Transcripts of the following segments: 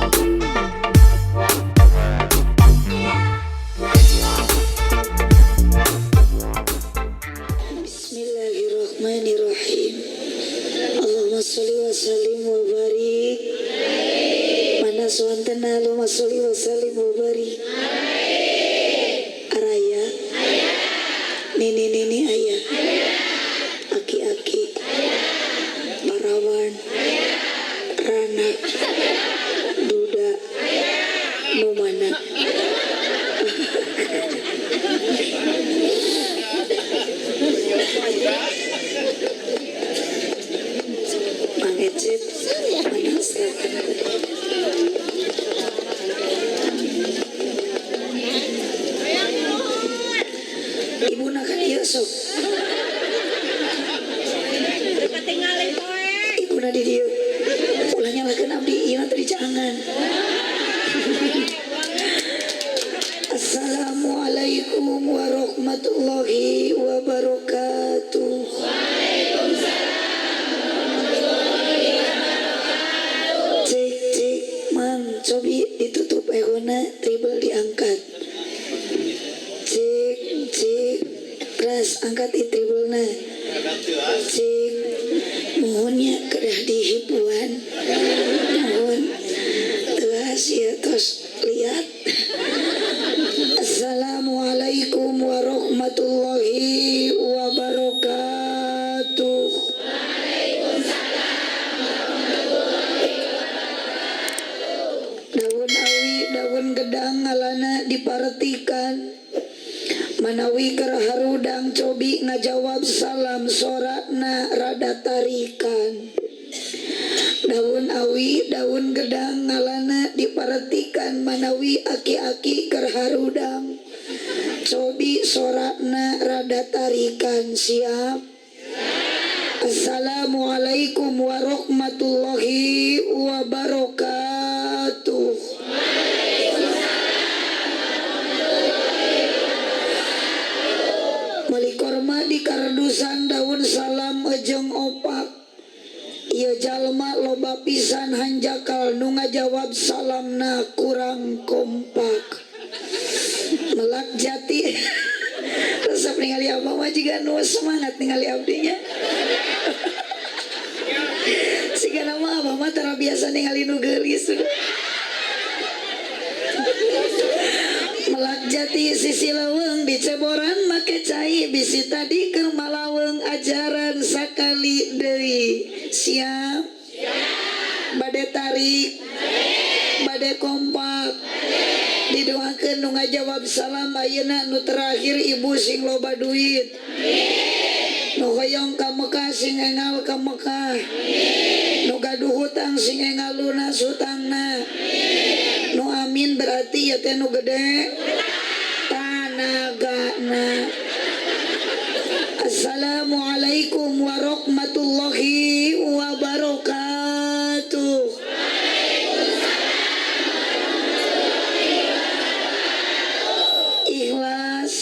Bismillahirrahmanirrahim. Allahumma sholli wa sallim wa barik. Mana suantena Allahumma sholli wa sallim wa barik. Araya. Nini nini ayah. Aki-aki. Parawan. Rana. Duda. Nu mana? Mang Ecep, mana silakan tadi. Ibu nak kan ieu sok. Ibu na di dieu. Ulah nyalahkeun abdi, ieu teh dicaangan. Assalamualaikum warahmatullahi wabarakatuh. Cek cek mang cobi ditutup ehona tribel diangkat. Cek cek ras angkat i tribelna. Cek mohonnya kedah dihibuan. Mohon teras ya tos lihat. Assalamualaikum warahmatullahi wabarakatuh. Daun awi daun gedang ngalana dipartikan. Manawi keur harudang cobi ngajawab salam sorakna rada tarikan. Daun awi daun gedang ngalana dipartikan. Manawi aki-aki keur harudang cobi sorakna rada tarikan. Siap. Assalamualaikum warahmatullahi wabarakatuh. Meuli korma di kardusan daun salam jeung opak. Ieu jalma loba pisan hanjakal nu ngajawab salamna kurang kompak. Melak jati. Resep ningali abah mah jiga nu semangat ningali abdinya. Sigana mah abah mah tara biasa ningali nu geulis sudah. Melak jati sisi leuweung diceboran make cai bisi tadi keur malaweng ajaran sakali deui. Siap? Bade tarik? Bade kompak? Didoakeun nu ngajawab salam ayeuna nu terakhir ibu sing loba duit. Nu hoyong ka Mekah sing engal ka Mekah. Nu gaduh hutang sing engal lunas hutangna. Nu amin berarti ya teh nu gede tanagana. Assalamualaikum warahmatullahi wabarakatuh. Ikhlas,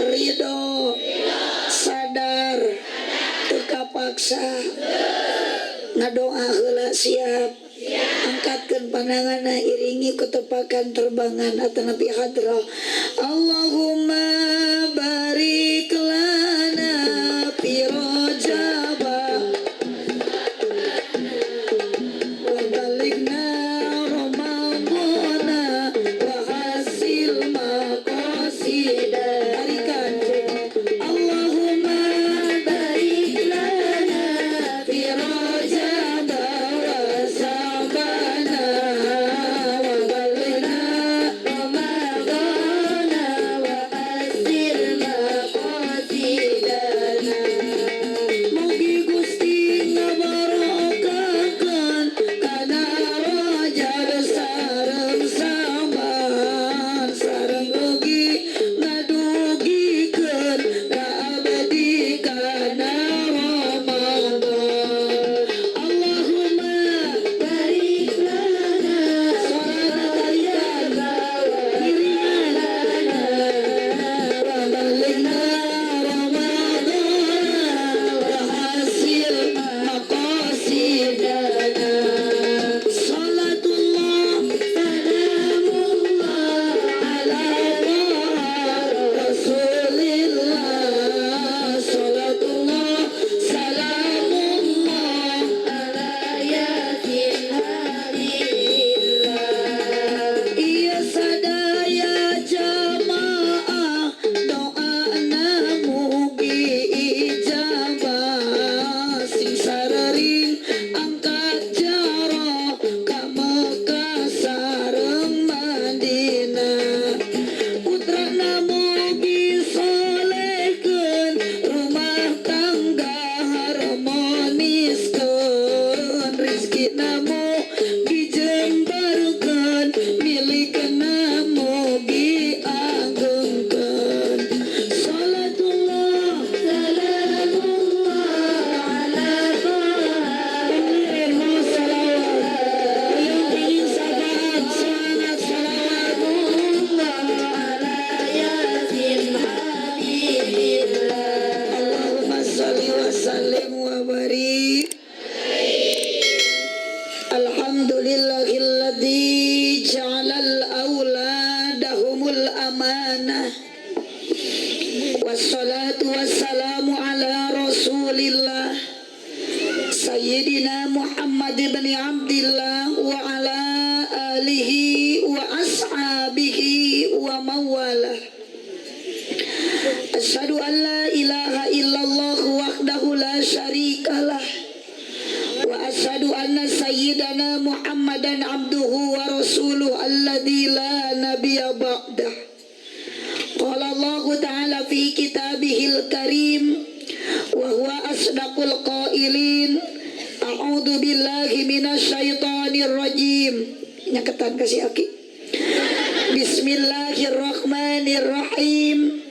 ridho, sadar, teu kapaksa, ngadoa heula siap. Angkatkeun pandanganna iringi ketepakan terbangan atanapi hadrah. Allahumma barik lana fi Rajab wa balighna Ramadhana wa hasil maqasida. Tarikan. Allahumma barik lana fi Rajab wa Sa'bana wa balighna Ramadhana wa hasil Alhamdulillahilladzi ja'alal auladahumul amanah. Wassalatu wassalamu ala rasulillah Sayyidina Muhammad ibn Abdillah wa ala alihi wa ashabihi wa mawalah. Asyhadu an la ilaha illallah wahdahu la syarikalah wa asyhadu anna sayyidana Muhammadan abduhu wa rasuluhu alladzi la nabiyya ba'dah. Qala Allahu ta'ala fi kitabihil karim wa huwa asdaqul qailin. A'udzu billahi minasyaitonir rajim. Nyaketan kasih aki. Bismillahirrahmanirrahim.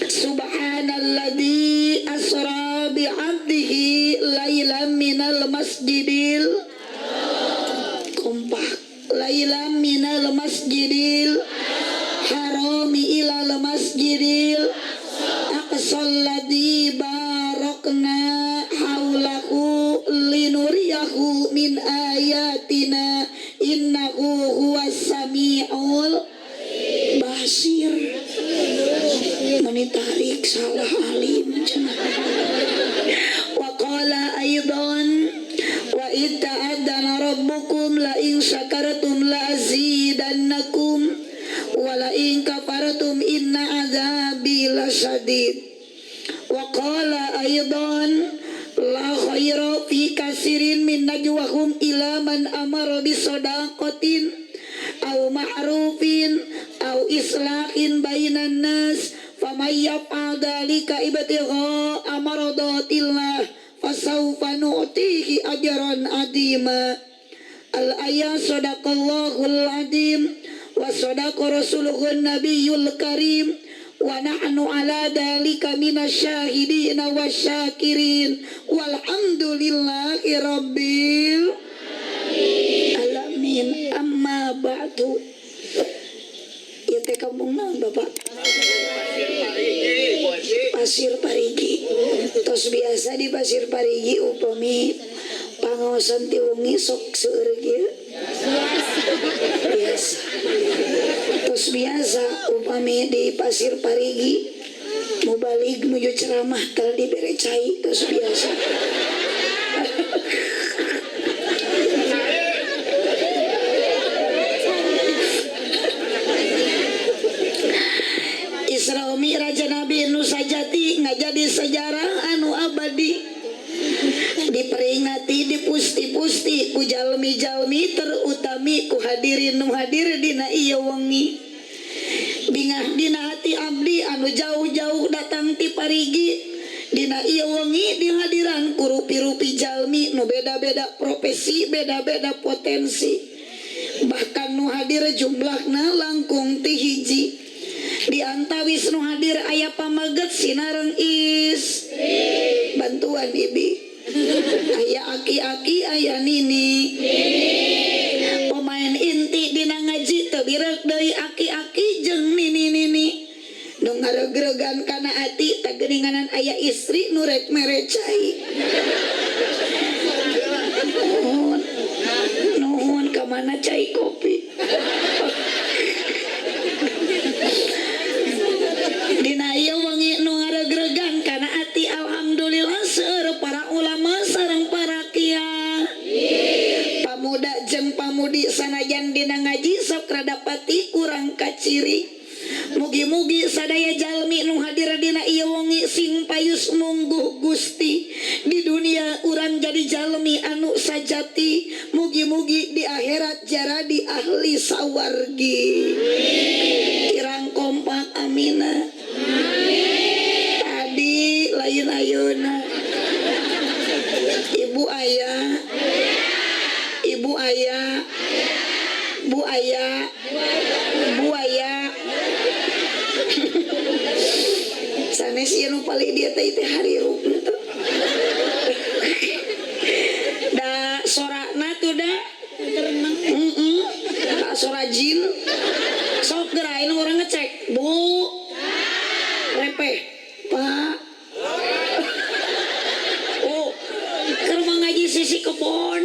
Subhanalladzi asra bi'abdihi lailan minal masjidil kompak lailan minal masjidil harami ilal masjidil aqsal ladzi barakna haulahu linuriyahu min ayatina innahu huwas samiul basir. Menitarik salah alim cenah. Wa qala aidan wa id ta'adzana rabbukum la in syakartum la azidannakum wa la in kafartum inna adzabi lasyadid. Wa qala aidan la khaira fi kasirin min najwahum ila man amara bisadaqatin aw ma'rufin aw islahin bainan nas faman yaf'al dzalika ibtigha amradatillah fasawfa nu'tihi ajran azima. Al ayat sadaqallahul azim wa sadaqa rasuluhun nabiyul karim wa nahnu ala dzalika minasyahidin wasyakirin walhamdulillahi rabbil alamin. Amma ba'du. Ieu teh kampung naon Bapak? Pasir Parigi. Tos biasa di Pasir Parigi upami pangaosan ti wengi sok seueur kieu. Biasa. Tos biasa upami di Pasir Parigi mubalig nuju ceramah tara dibere cai tos biasa. Isra Mi'raj Nabi nu sajati ngajadi sejarah anu abadi diperingati dipusti-pusti ku jalmi-jalmi terutami ku hadirin nu hadir dina ieu wengi. Bingah dina hati abdi anu jauh-jauh datang ti Parigi dina ieu wengi dihadiran ku rupi-rupi jalmi nu beda-beda profesi, beda-beda potensi, bahkan nu hadir jumlahna langkung ti hiji. Di antawis nu hadir aya pamaget sinareng is bantuan ibi, aya aki-aki, aya nini. Pemain inti dina ngaji teu birek deui aki-aki jeung nini-nini. Nu ngaregregan kana ati tah geuninganan aya istri nu rek mere cai. Nuhun, nuhun ka mana cai kopi. Dina ieu wengi nu ngaregregan kana ati alhamdulillah seueur para ulama sareng para kiai, pamuda jeung pamudi sanajan dina ngaji sok rada pati kurang kaciri. Mugi-mugi sadaya jalmi nu hadir dina ieu wengi sing payus mungguh Gusti. Di dunia urang jadi jalmi anu sajati, mugi-mugi di akhirat jaradi ahli sawargi. Kirang kompak amina. Tadi lain ayeuna. Ibu ayah, ibu ayah, bu ayah, bu ayah. Sanes ieu nu palih dieu teh teh harirupna tuh. Da sorana tuh da. Heeh. Da sora jin. Sok geura urang ngecek, Bu. Repeh, Pak. Oh, keur ngaji sisi kebon.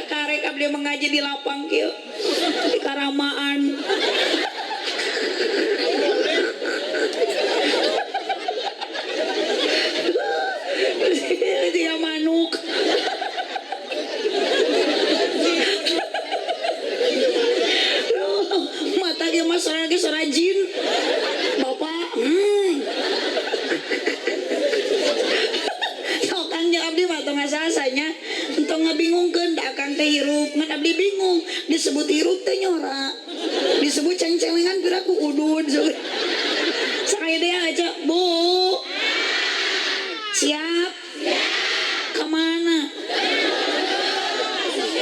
Karek abdi abdi mengaji di lapang kieu di Karamaan. Dia manuk. Mata ge mah sorang ge sorajin. Bapak, Sok Kang jeung abdi mah tong ngasasanya, entong ngabingungkeun da akang teh hirup, ngan abdi bingung disebut hirup teh nyora. Disebut ceng-cengan piraku udud. Sakaya deui aja, Bu. Siap? Kemana?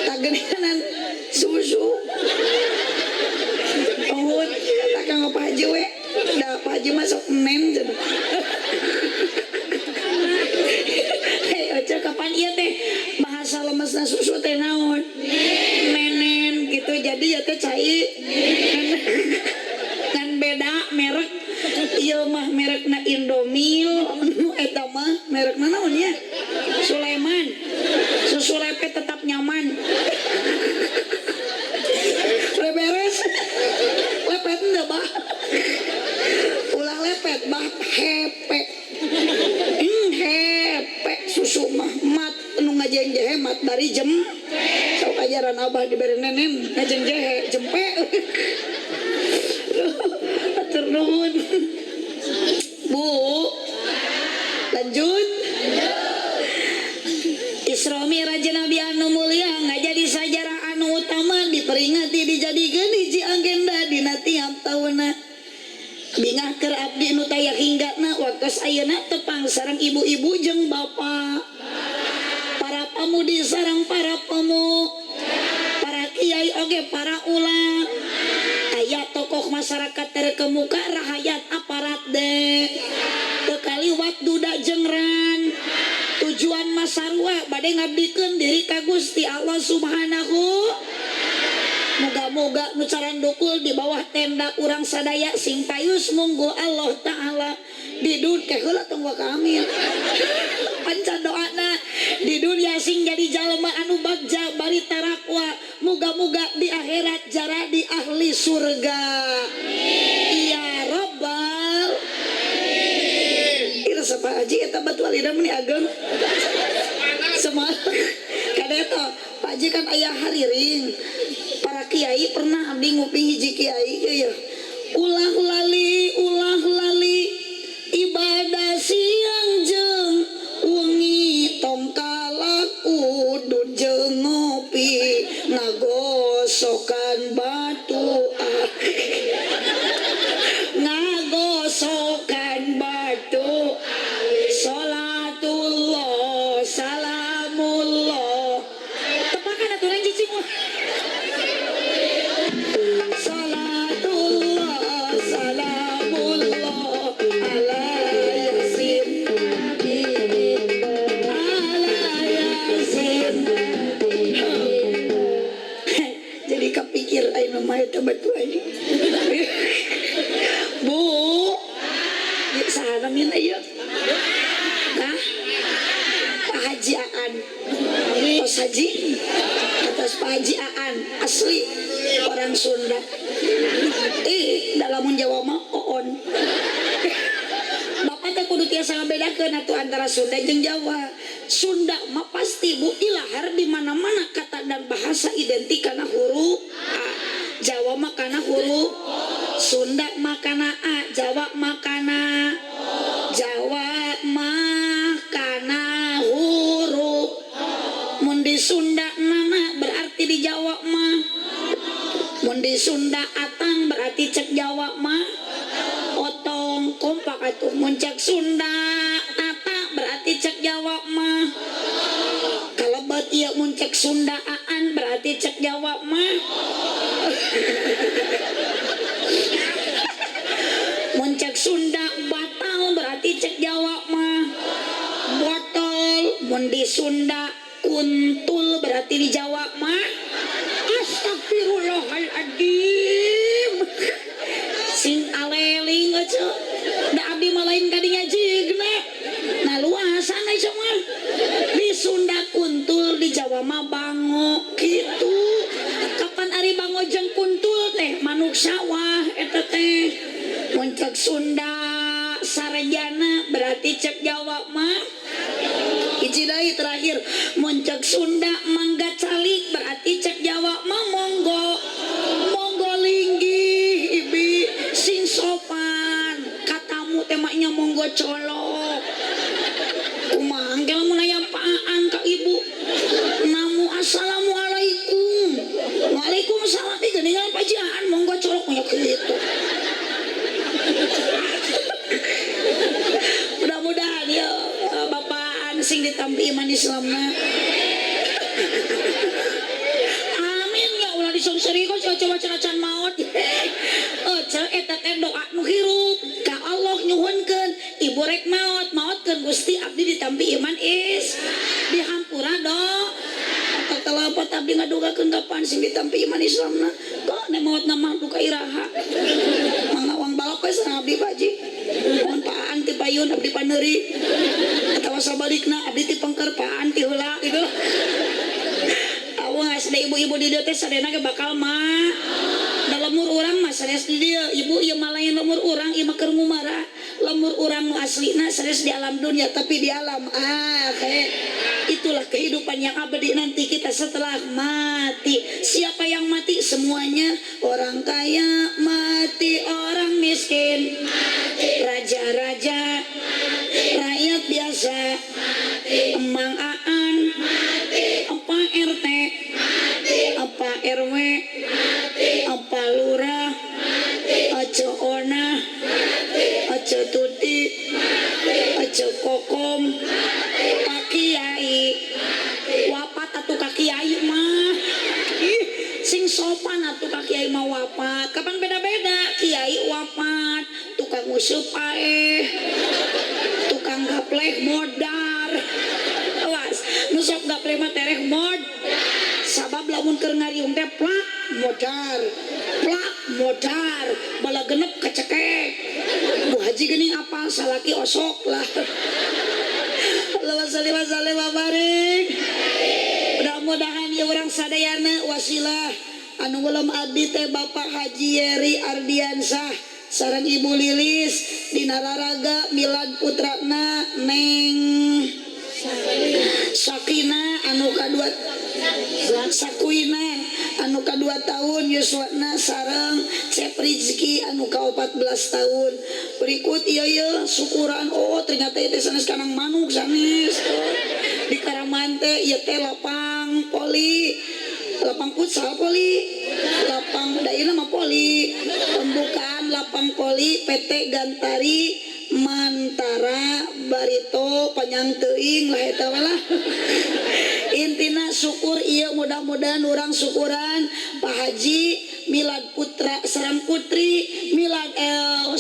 Tagenan susu. Oh, tak kang Pak Haji we. Da Pak Haji masuk nen cenah. Hei, oce kapan ieu teh bahasa lemesna susu teh naon? Nenen gitu. Jadi ya teh cai. Ngan beda merek. Ieu mah merekna Indomil, eta mah merekna naon nya? Sulaiman. Susu lepet tetap nyaman. Udah beres. Lepet enggak, bah? Ulah lepet, bah hepe. Hepe susu mah mat nu ngajeng jahe mat dari jem. Sok ajaran abah dibere nenen ngajeng jahe jempe. Atur nuhun. Bu. Lanjut. Isra Mi'raj Nabi anu mulia ngajadi sajarah anu utama diperingati dijadikeun hiji agenda dina tiap taunna. Bingah keur abdi nu taya hinggana waktos ayeuna tepang sareng ibu-ibu jeung bapak. Para pamudi sareng para pemu. Para kiai oge para ulama. Aya tokoh masyarakat terkemuka rahayat aparat de. Teu kaliwat duda jeung ran. Tujuan masarwa bade ngabdikeun diri ka Gusti Allah Subhanahu. Moga-moga nu carandukul di bawah tenda urang sadaya sing payus munggu Allah Ta'ala. Di dunia teh heula tong waka amin. Pancan doana di dunia sing jadi jalma anu bagja bari tarakwa. Moga-moga di akhirat jaradi ahli surga. Ya Rabbal. Ira sapa haji eta batu alida meni ageng. Semangat. Kadeta Pak Haji kan aya hariring. Para kiai pernah abdi nguping hiji kiai ya. Ulah lali ibadah siang jeung wengi tong kalak udud jeung ngopi ngagosokan batu ngagosokan batu salatullah salamullah tepakan aturan cicing salatullah salamullah ala yasin ala yasin. Jadi kepikir ayeuna mah eta batu aja. Bu, saha namina ieu? Hah? Pak Haji Aan. Tos Haji? Atas Pak Haji Aan, asli orang Sunda. Dalam Jawa mah oon. Bapak teh kudu tiasa ngabedakeun atuh antara Sunda jeung Jawa. Sunda mah pasti Bu ilahar di mana-mana kata dan bahasa identik kana huruf A. Jawa mah kana huruf Sunda mah kana A, Jawa mah kana Jawa mah kana huruf. Mun di Sunda nana berarti di Jawa mah. Mun di Sunda atang berarti cek Jawa mah otong kompak atuh. Mun cek Sunda tata berarti cek Jawa mah. Kalebat ieu mun cek Sunda aan berarti cek Jawa mah. Mun cek Sunda batal berarti cek Jawa mah botol. Mun di Sunda kuntul berarti di Jawa mah astagfirullahaladzim. Sing aleling aja da abdi mah lain kadinya jigna. Nah luasan aja mah di Sunda kuntul di Jawa mah bango gitu. Manuk sawah eta teh. Mun cek Sunda sarjana berarti cek Jawa mah hiji deui terakhir. Mun cek Sunda mangga calik berarti cek Jawa mah monggo. Monggo linggih ibi sing sopan. Katamu teh mah nya monggo colok. Kumaha engke lamun aya paan ka ibu. Namu assalamualaikum. Waalaikumsalam ih geuningan pajian monggo colok nya kitu. Mudah-mudahan ya bapaan sing ditampi iman Islamna. Amin ya ulah disongserikeun coba can maot. Ceu eta teh doa nu hirup ka Allah nyuhunkeun ibu rek maot maotkeun Gusti abdi ditampi iman is dihampura do. Telepot abdi ngadugakeun kapan sing ditampi iman Islamna. Kok nek maotna mah duka iraha. Mangawang balok we sareng abdi Pak Haji. Mun paan ti payun abdi paneuri. Atawa sabalikna abdi ti pengker paan ti heula gitu. Awas da ibu-ibu di dieu teh sadayana ge bakal mah. Da lemur urang mah sanes di dieu, ibu ieu mah lain lemur urang, ieu mah keur ngumara. Lemur urang nu aslina sanes di alam dunia tapi di alam akhir. Itulah kehidupan yang abadi nanti kita setelah mati. Siapa yang mati? Semuanya. Orang kaya mati, orang miskin mati, raja-raja mati, rakyat biasa mati, emang aan mati, apa RT mati, apa RW mati, apa lurah mati, aco ona mati, aco tuti mati, aco kokom mati, pak kiai wapat atuh ka kiai mah. Ih, sing sopan atuh ka kiai mah wapat. Kapan beda-beda kiai wapat, tukang nguseup paeh, tukang gapleh modar. Awas, nu sok gapleh mah tereh mod. Sabab lamun keur ngariung teh plak modar, plak modar, bala genep kecekek. Bu Haji geuning apal salaki osok lah. Allahumma sholli wa sallim wa barik. Mudah-mudahan ya urang sadayana wasilah anu belum abdi teh Bapak Haji Yeri Ardiansah sareng Ibu Lilis dina raraga milad putrana Neng Sakina anu kadua Sakuina anu kadua tahun yuswana sareng Cep Rizki anu ka 14 tahun. Berikut ieu ieu syukuran. Oh ternyata ieu teh sanes kanang manuk sanes. Di Karaman teh ieu teh lapang poli, lapang futsal poli, lapang daina mah poli. Pembukaan lapang poli PT Gantari Mantara Barito panjang teuing lah eta lah. Intina syukur ieu mudah-mudahan urang syukuran Pak Haji milad putra sareng putri milad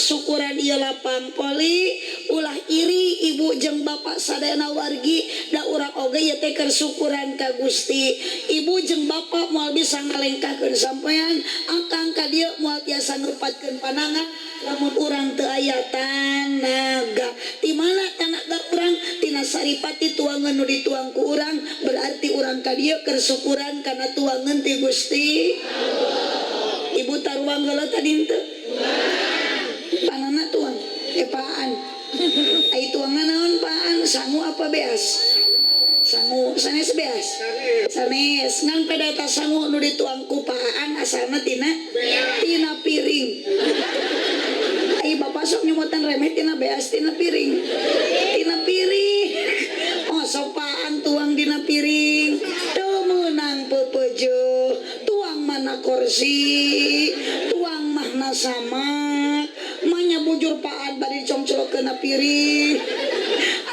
syukuran ieu lapang poli ulah iri ibu jeung bapak sadayana wargi da urang oge ieu teh keur syukuran ka Gusti. Ibu jeung bapak moal bisa ngalengkahkeun sampean akang ka dieu moal tiasa ngrupatkeun panangan lamun urang teu aya tanaga. Di mana tanaga urang? Tina saripati tuangan nu dituang ku urang, berarti urang ka dieu keur syukuran kana tuangan ti Gusti. Ibu taruang heula tadi henteu? Panana tuang, paan. Ai tuangan naon paan? Sangu apa beas? Sangu, sanes beas? Sanes. Ngan peda eta sangu nu dituang ku paan asalna tina tina piring. Ai bapak sok nyomotan remeh tina beas tina piring. Tina piring. Oh sok paan tuang dina piring. Teu meunang pepeje. Tuang mana kursi, tuang mahna samak. Manya bujur paan bari dicongcolokkeun na piring.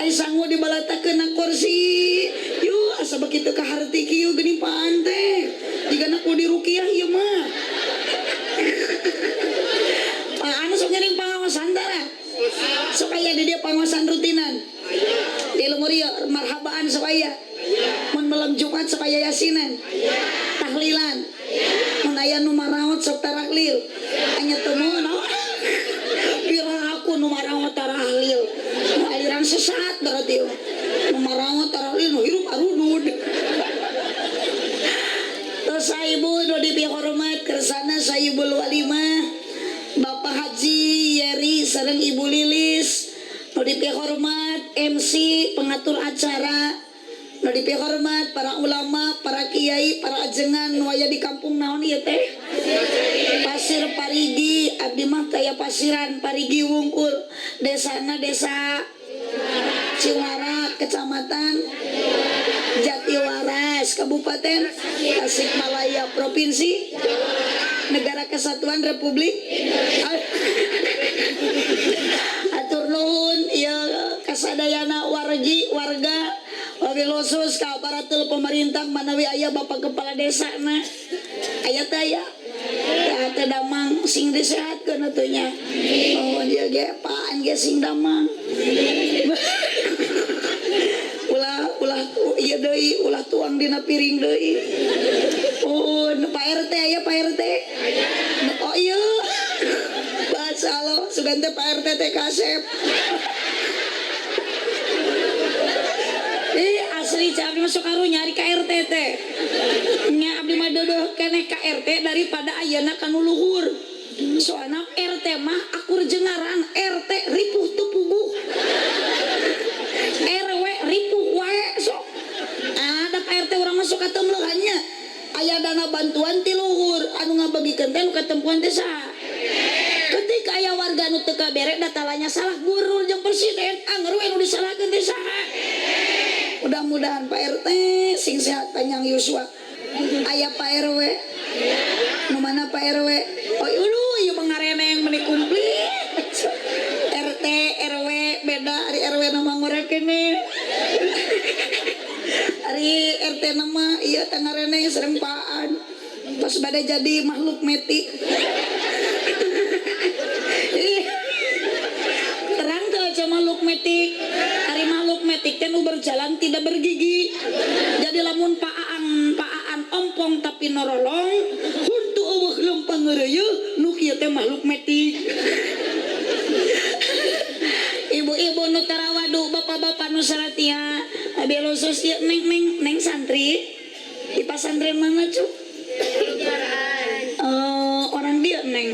Ai sangu dibalatakeun na kursi. Yuh asa begitu ka harti kieu geuning paan teh. Jigana ku dirukiah ieu mah. Paan sok ngiring pangaosan tara. Sok aya di dieu pangaosan rutinan. Di lemur ieu marhabaan sok aya. Mun malam Jumat sok aya yasinan. Tahlilan. Mun aya nu maraot sok tarahlil. Anya teu meunang. Piraku nu maraot tarahlil. Nu aliran sesat berarti. Nu maraot tarahlil nu hirup arudud. Terus saya Bapak Ibu nu dipihormat, kersana Sayyidul Walimah Bapak Haji Yeri sareng Ibu Lilis, nu dipihormat MC pengatur acara, nu dipihormat para ulama, para kiai, para ajengan nu aya di kampung naon ieu teh? Pasir Parigi. Abdi mah taya pasiran Parigi wungkul, desana desa Ciwarak, Kecamatan Jatiwaras, Kabupaten Tasikmalaya, Provinsi Negara Kesatuan Republik. Atur nuhun ieu kasadayana wargi warga, wabil khusus ka aparatur pemerintah manawi aya Bapak Kepala Desa na aya teh, aya ya teh, damang sing disehatkeun atuh nya. Oh, dia ge paan ge sing damang, ulah ulah ieu deui, ulah tuang dina piring deui. Oh, Pak RT, aya Pak RT? Oh iya, bahasa Allah sugan teh Pak RT teh kasep. Ih, asli cah abdi masuk karunya ari ka RT teh. Nya abdi mah deudeuh keneh ka RT daripada ayeuna ka nu luhur. Soalna RT mah akur jeung ngaran RT, ripuh teu puguh. RW ripuh wae sok. Ada Pak RT urang masuk ka nya. Aya dana bantuan ti luhur anu ngabagikeun teh nu katempuan teh saha? Ketika aya warga nu teu kabere, datalanya salah, gubernur jeung presiden anger we nu disalahkeun teh saha? Mudah-mudahan Pak RT sing sehat, panjang yuswa. Aya Pak RW? Nu mana Pak RW? Oh, ieu ieu mengareneng meni komplit. RT RW beda, ari RW nama ngorek ini. Ari RT nama ieu teh ngareneng serempaan. Pas bade jadi makhluk metik. Ih, terang tuh aja makhluk metik. Ari makhluk metik teh nu berjalan tidak bergigi. Jadi lamun paaan paaan ompong tapi norolong, huntu eueuh leumpang ngeureuyeuh, nu kieu teh makhluk metik. Ibu-ibu nu tarawadu, bapak-bapak nu saratia, abi khusus ieu neng neng neng santri. Di pasantren mana, cu? Eh, orang dia neng.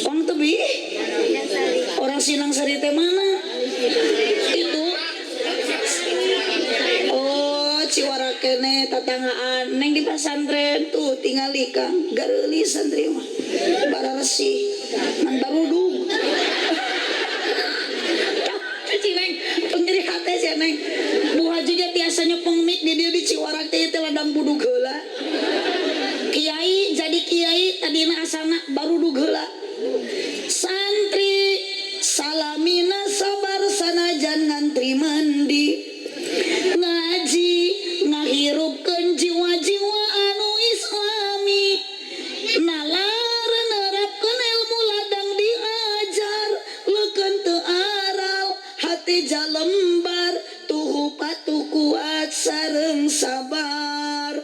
Orang tebi? Orang Sinang Sari teh mana? Itu. Oh, Ciwarakene tatanggaan. Neng di pasantren tuh tingali Kang, gareulis santri mah. Bararesih, man barudug. Si Neng, nyeri hate si Neng. Bu Haji ge tiasa nyepeng mik di dieu di Ciwarak teh teh ladang budug heula. Kiai jadi kiai tadina asalna barudug heula. Santri salamina sabar sanajan ngantri mandi. Ngaji ngahirupkeun jiwa-jiwa anu islami. Nalar nerapkeun ilmu ladang diajar, leukeun teu aral hati jalembar, tuhu patuh kuat sareng sabar.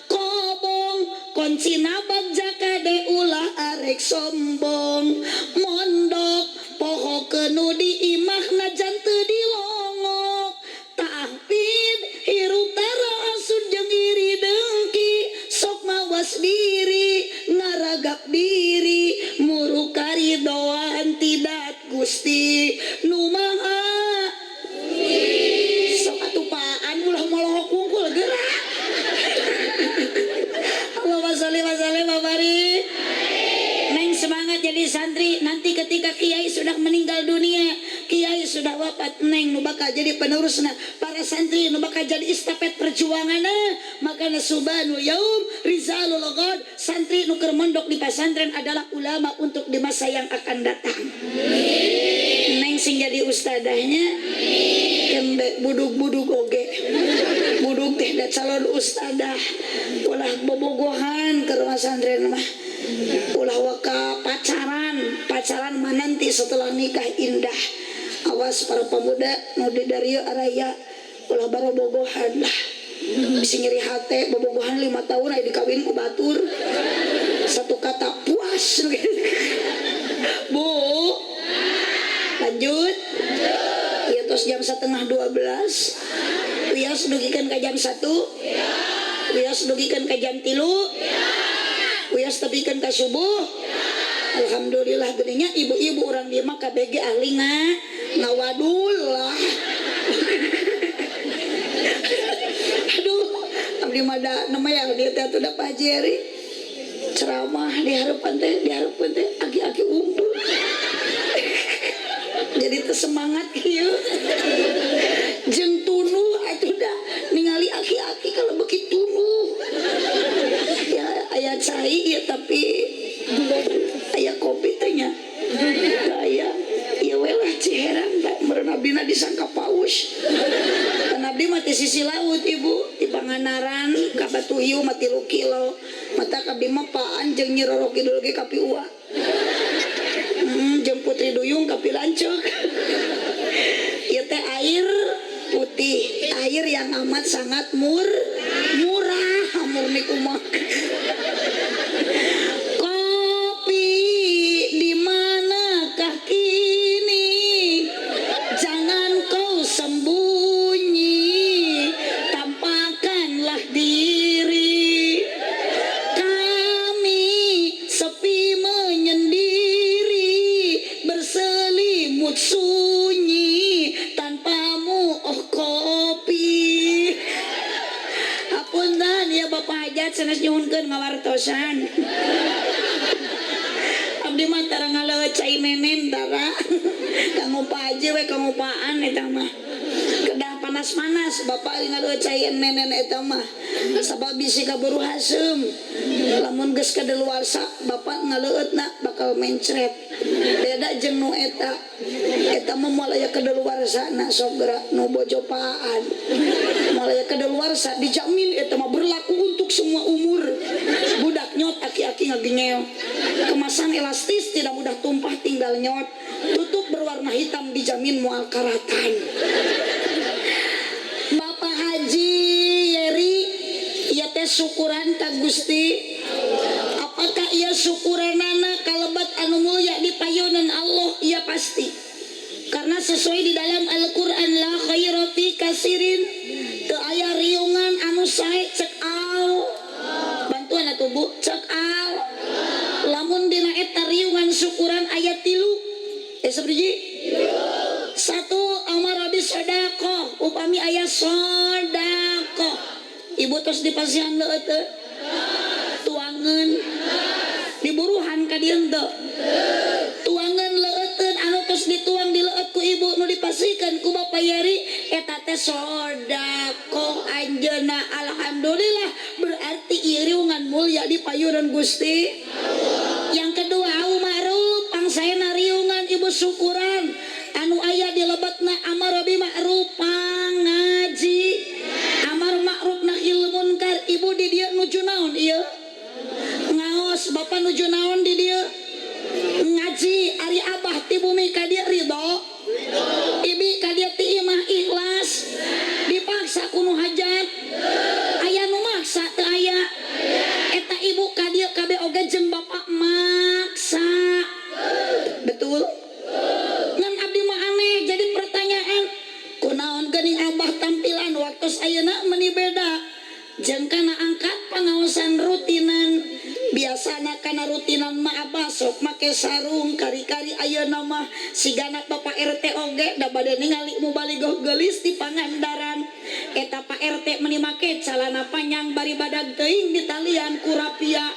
Kobong kunci bagja kade ulah arek sombong. Mondok poho nu di imah najan teu dilongok. Tahfid hirup tara hasud jeung iri dengki, sok mawas diri ngaragap diri muruk karidoan tidak Gusti nu Maha. Sok atuh paan, ulah molohok wungkul gerak. Allahumma sholli wa sallim wa barik. Neng, semangat jadi santri. Nanti ketika kiai sudah meninggal dunia, kiai sudah wafat, neng nu bakal jadi penerusna, para santri nu bakal jadi estafet perjuanganna. Makana syubbanul yaum rijalul ghad, santri nu keur mondok di pesantren adalah ulama untuk di masa yang akan datang. Neng sing jadi ustadahnya. Kembe budug-budug oge. Budug teh da calon ustadah. Ulah bobogohan ke rumah santren mah. Ulah waka pacaran, pacaran mah nanti setelah nikah indah. Awas para pemuda nu di darieu araya, ulah barobogohan lah. Bisa nyeri hate bobogohan 5 tahun aya dikawin ku batur. Satu kata puas. Bu, lanjut. Ya tos jam 11.30. Wios dugikeun ka jam 1. Wios dugikeun ka jam 3. Wios tepikeun ka subuh. Alhamdulillah geuning nya ibu-ibu urang dieu mah KBG ahli ngawadul lah. Aduh, abdi mah da namanya dia teh atuh da Pak Haji Eri. Ceramah di harapan teh aki-aki unggul. Jadi teu semangat kieu. Jeung tunuh atuh da ningali aki-aki kalau beuki tunuh. Ya aya cai ya tapi aya kopi teh nya. Aya ieu we lah ciherang da meureun abdina disangka paus. Kan abdi mah ti sisi laut ibu, di Pangandaran ka Batu Hiu mah 3 kilo. Mata abdi mah paan jeung Nyi Roro Kidul ge ka Piua. Jeung Putri Duyung ka Pilanceuk. Ieu teh air putih, air yang amat sangat murah, murni kumaha. Kopi di manakah kini? Jangan kau sembunyi, tampakkanlah diri. Kami sepi menyendiri, berselimut sunyi tanpamu oh kopi. Hapunten ya Bapak Hajat sanes nyuhunkeun ngawartosan. Abdi mah tara ngaleueut cai nenen tara. Kanggo Pak Haji we kangupaan eta mah. Kedah panas-panas Bapak ngaleueut cai nenen eta mah. Sabab bisi kaburu haseum. Lamun geus kadaluarsa Bapak ngaleueutna bakal mencret. Beda jeung nu eta. Eta mah moal aya kadaluarsana sok geura nu bojopaan. Moal aya kadaluarsa dijamin eta mah berlaku untuk semua umur. Budak nyot aki-aki ngagingeo. Kemasan elastis tidak mudah tumpah tinggal nyot. Tutup berwarna hitam dijamin moal karatan. Bapak Haji Yeri ieu teh syukuran ka Gusti. Apakah ieu syukuranana kalebat anu mulya di payunan Allah? Iya pasti. Karena sesuai di dalam Al-Qur'an la khaira fi kasirin. Teu aya riungan anu sae cek au. Bantuan atuh Bu, cek au. Lamun dina eta riungan syukuran aya 3. Sabaraha? 1 amara bis sedekah, upami aya sedekah. Ibu tos dipasihan leueut teu? Tuangeun diburuhan ka dieu teu? Tuangeun leueuteun anu tos dituang di leueut ku ibu nu dipasihkeun ku Bapak Yeri eta teh sedekah anjeunna. Alhamdulillah berarti ieu riungan mulya di payunan Gusti. Yang kedua au ma'ruf pangsaena riungan ibu syukuran anu aya di lebetna amar bi ma'ruf pangaji. Amar ma'ruf nahi munkar ibu di dieu nuju naon ieu? Ngaos. Bapak nuju naon di dieu? Ngaji. Ari abah ti bumi ka dieu ridho? Ibi ka dieu ti imah ikhlas? Dipaksa ku nu hajat? Aya nu maksa teu aya? Eta ibu ka dieu kabeh oge jeung bapak maksa. Betul? Ngan abdi mah aneh jadi pertanyaan kunaon geuning abah tampilan waktu ayeuna meuni beda jeung kana angkat pangaosan rutinan. Biasana kana rutinan mah abah sok make sarung kari-kari ayeuna mah sigana Bapak RT oge da bade ningali mubaligoh geulis di Pangandaran. Eta Pak RT meuni make calana panjang bari badag teuing ditalian ku rapia.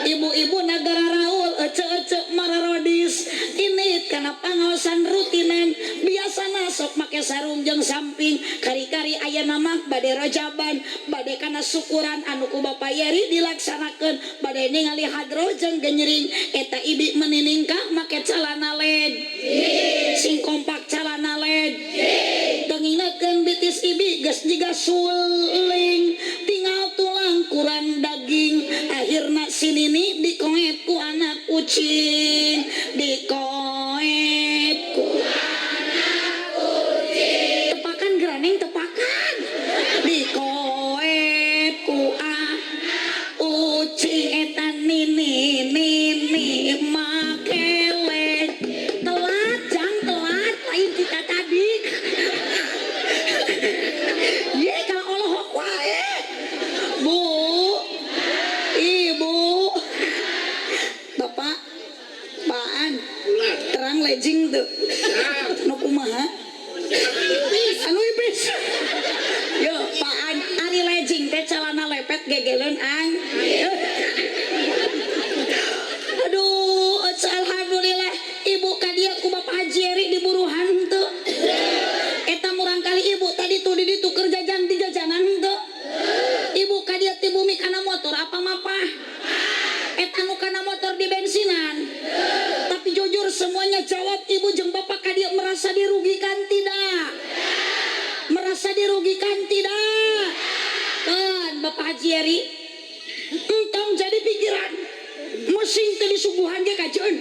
Ibu-ibu nagara raul ece-ece mararodis ini karena pangaosan rutinan. Biasana sok make sarung jeung samping kari-kari ayeuna mah bade rojaban bade kana syukuran anu ku Bapak Yeri dilaksanakeun bade ningali hadroh jeung genyering. Eta ibi meniningkah make calana led sing kompak calana led teu ngingetkeun bitis ibi geus jiga suling tinggal tulang kurang daging. Akhirna sinini dikoet ku anak kucing, dikoet ku anak kucing. Tepakan geraneng tepakan. Dikoet ku anak kucing eta nini nini makele. Telat jang telat lain kita tadi. Ye kalau Allah wae. Legging teu? Nu kumaha? Anu ipis. Yo, Pak Ari legging teh celana lepet gegeleun ang. Aduh, alhamdulillah ibu kadia ku Bapak Haji Eri diburuhan teu. Eta murang kali ibu tadi tuh di ditu keur jajan di jajanan teu. Ibu kadia ti bumi kana motor apa mapah? Eta nu kana motor di bensinan. Tapi jujur semuanya jawab, ibu jeung bapak kadia merasa dirugikan tidak? Merasa dirugikan tidak? Kan Bapak Haji Eri entong jadi pikiran mesin teh disuguhan ge kajeun.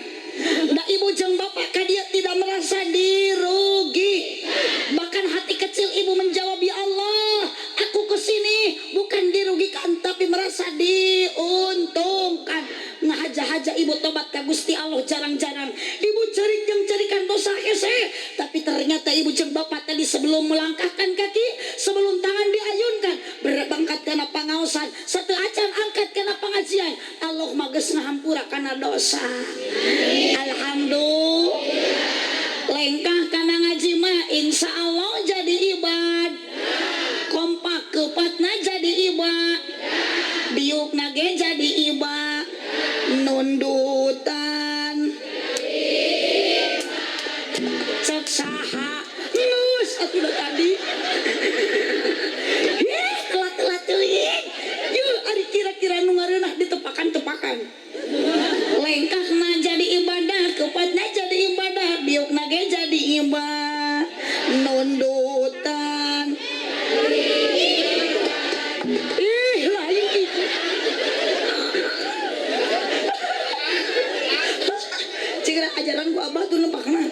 Da ibu jeung bapak kadia tidak merasa dirugi. Bahkan hati kecil ibu menjawab, ya Allah, aku kesini bukan dirugikan tapi merasa diuntungkan. Ngahaja-haja ibu tobat ka Gusti Allah jarang-jarang. Ibu cerik jeung cerikan dosa hese, tapi ternyata ibu jeung bapak tadi sebelum melangkahkan kaki, sebelum tangan diayunkan, berangkat kana pangaosan, satu acan angkat kana pengajian, Allah mah geus ngahampura kana dosa. Alhamdulillah. Lengkah kana ngaji mah insya Allah jadi ibad. Kompak kepatna jadi ibad. Diukna ge jadi ibad. Nundutan cek saha geus atuh da tadi. Ih, telat-telat teuing. Yeuh, ari kira-kira nu ngareunah ditepakan-tepakan. Lengkahna jadi ibadah, kepatna jadi ibadah, diukna ge jadi ibadah. Nundutan. Ih, lain gitu. Cik ajaran ku abah tuh nempakna.